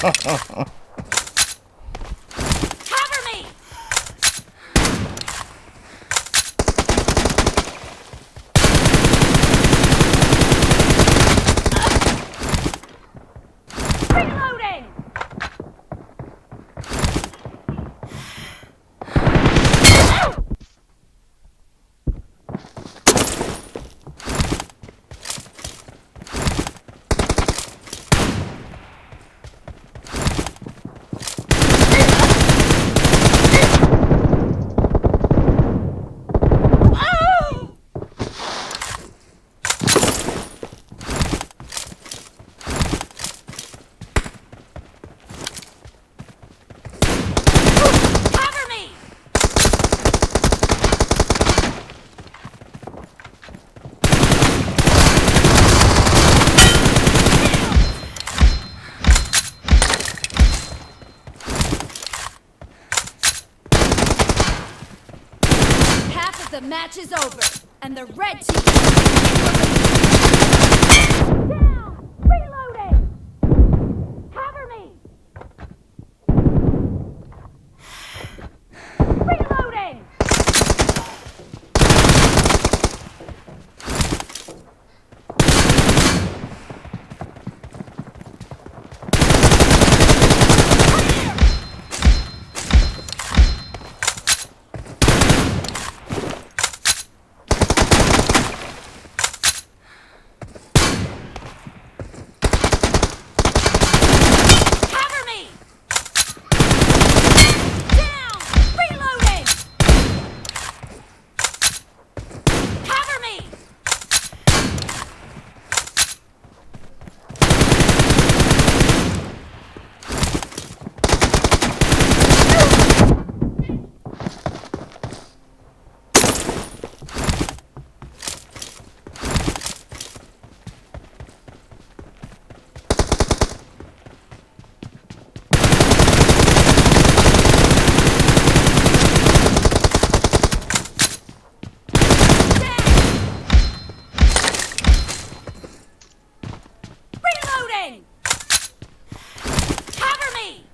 Cover me! Reloading! Cover me! Half of the match is over, and the red team. Down! Reloading! Cover me! Reloading! Cover me! Down! Reloading! Cover me! Reloading! Cover me!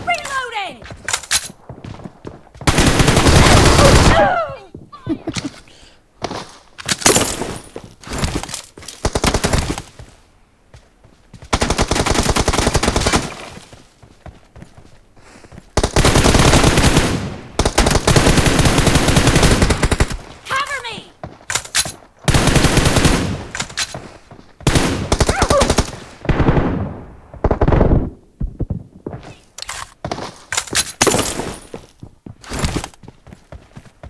Reloading! Cover me!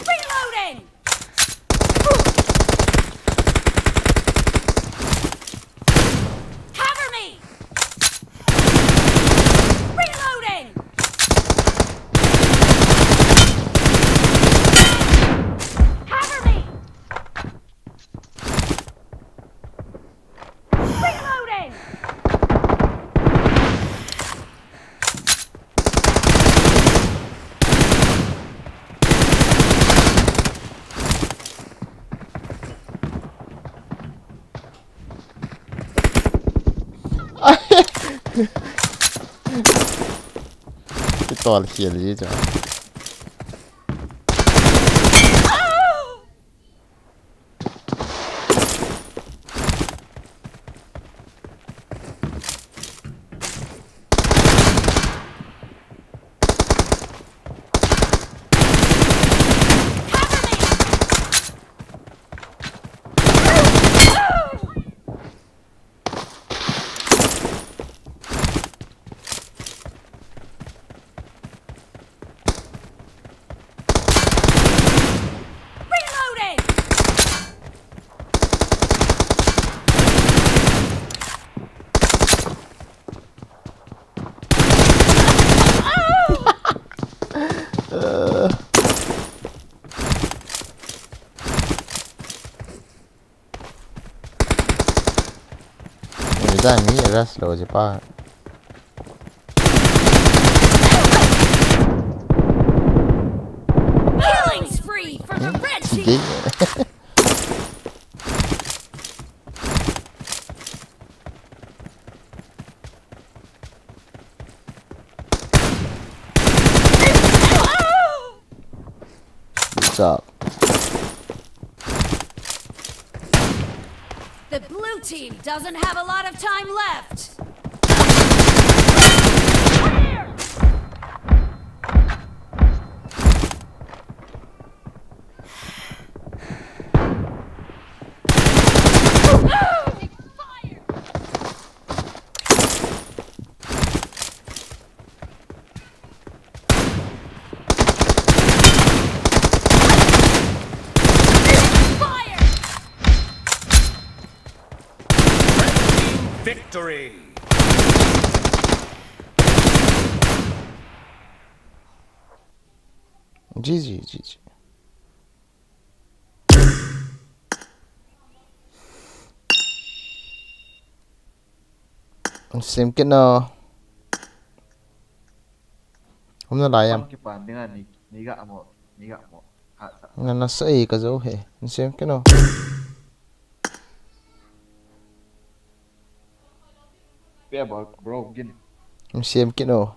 Reloading! Cover me! Reloading! Cover me! Reloading! Kitol khel ji chu. Damn, he arrest lo je pa. Killing spree for the red team. Gay. Good job. The blue team doesn't have a lot of time left. Victory. G G, G G. Sem kit no. Hom na lai am. Pang kipan ding a ni, ni ga mo, ni ga mo. Ha, sa. Na, na sa e ka zo he. Sem kit no. Pe bol, bro, gin. Sem kit no.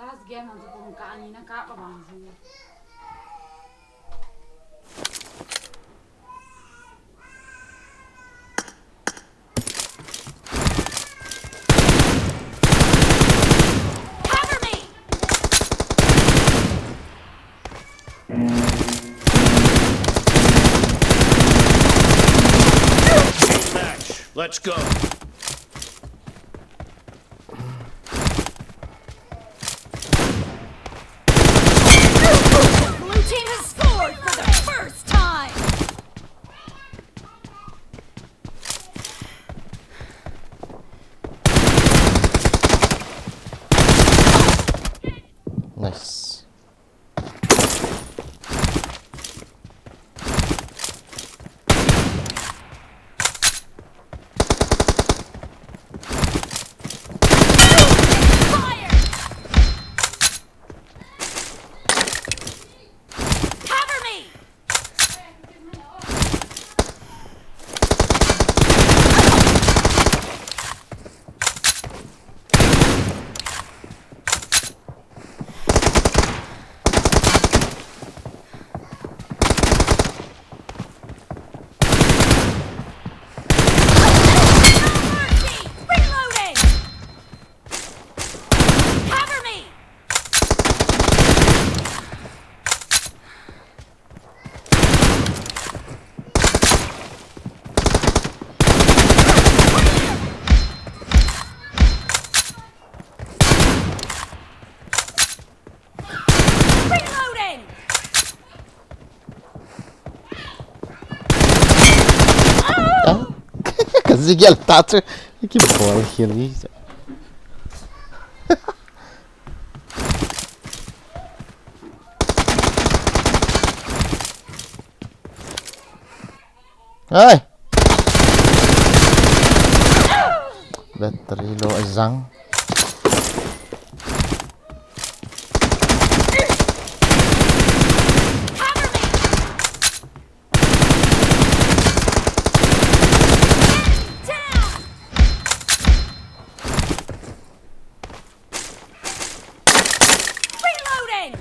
Last game ang sa pong kaani na ka pa bang si. Cover me! Team match. Let's go. Blue team has scored for the first time. Nice. Cover me! Reloading! Cover me! Reloading! Ah, ka zigel ta chu. Ki bol hial hi. Ai. Battery low a zang. Reloading!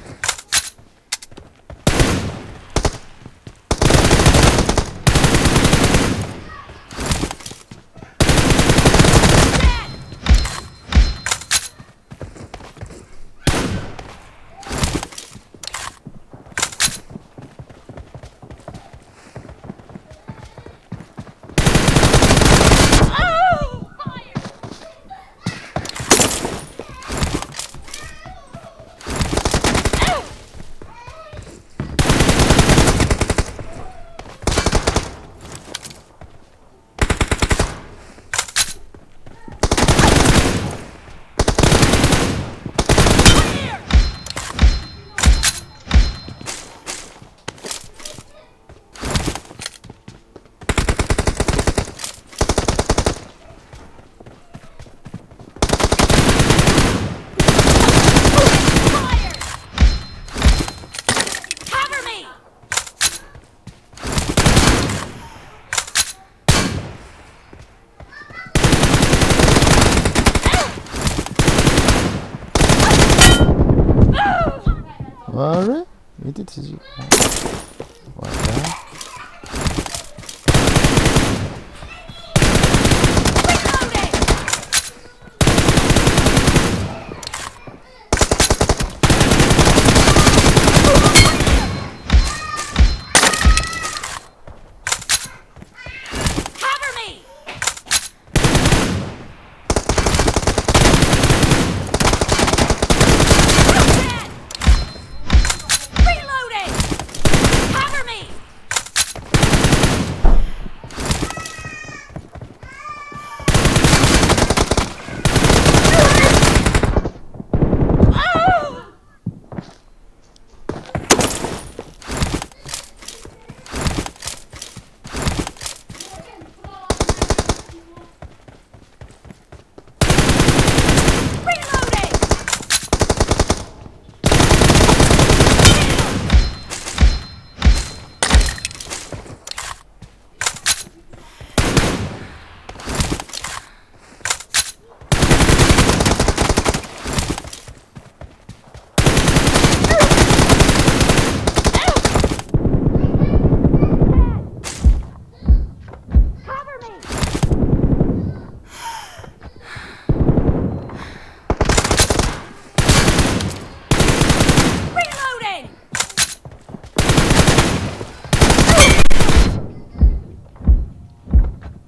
Are? Iti tiji. Wala. Cover me! Reloading! Cover me!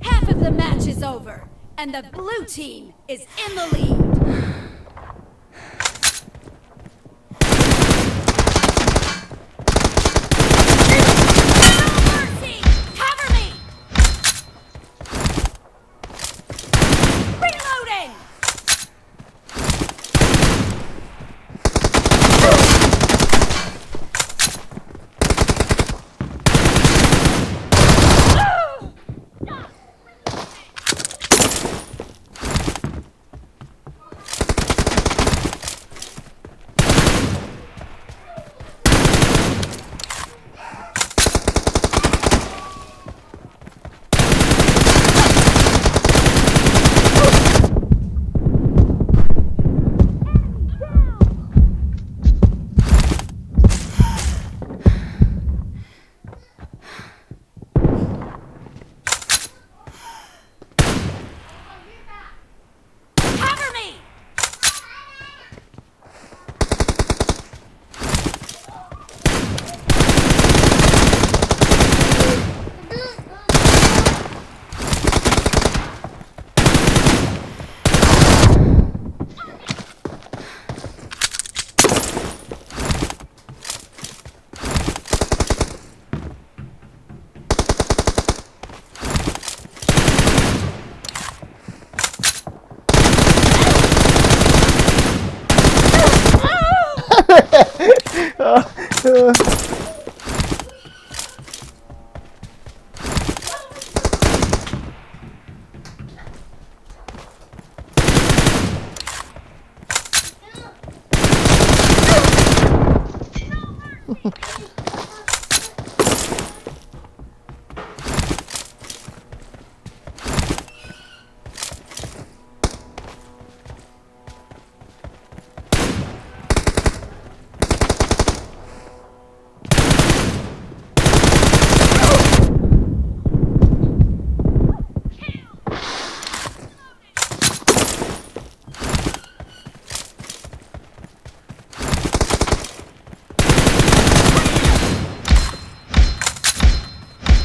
Half of the match is over, and the blue team is in the lead.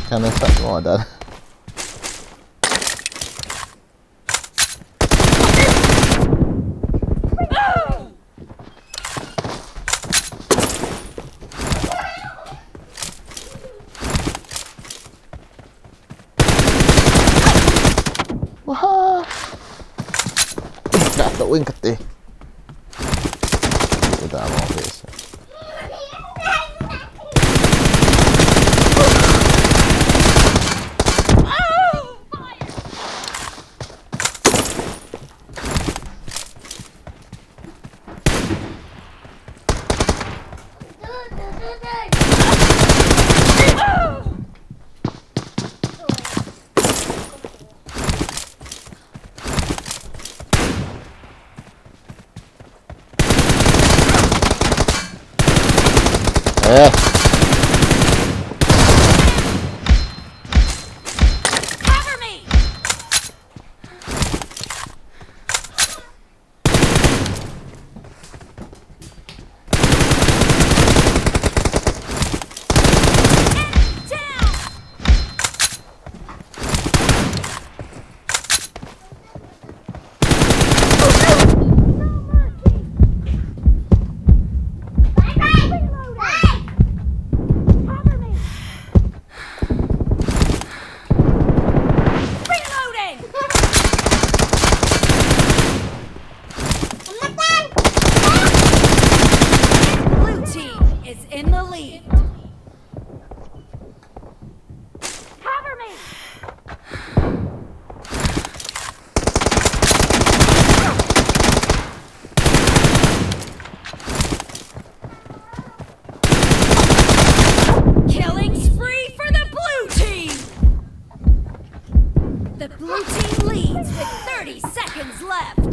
Can I stop more than? Waha. Dah tak wing kete. Udah mau habis. Eh. Cover me! Enemy down! Reloading! Blue team is in the lead. Cover me! Killing spree for the blue team! The blue team leads with thirty seconds left.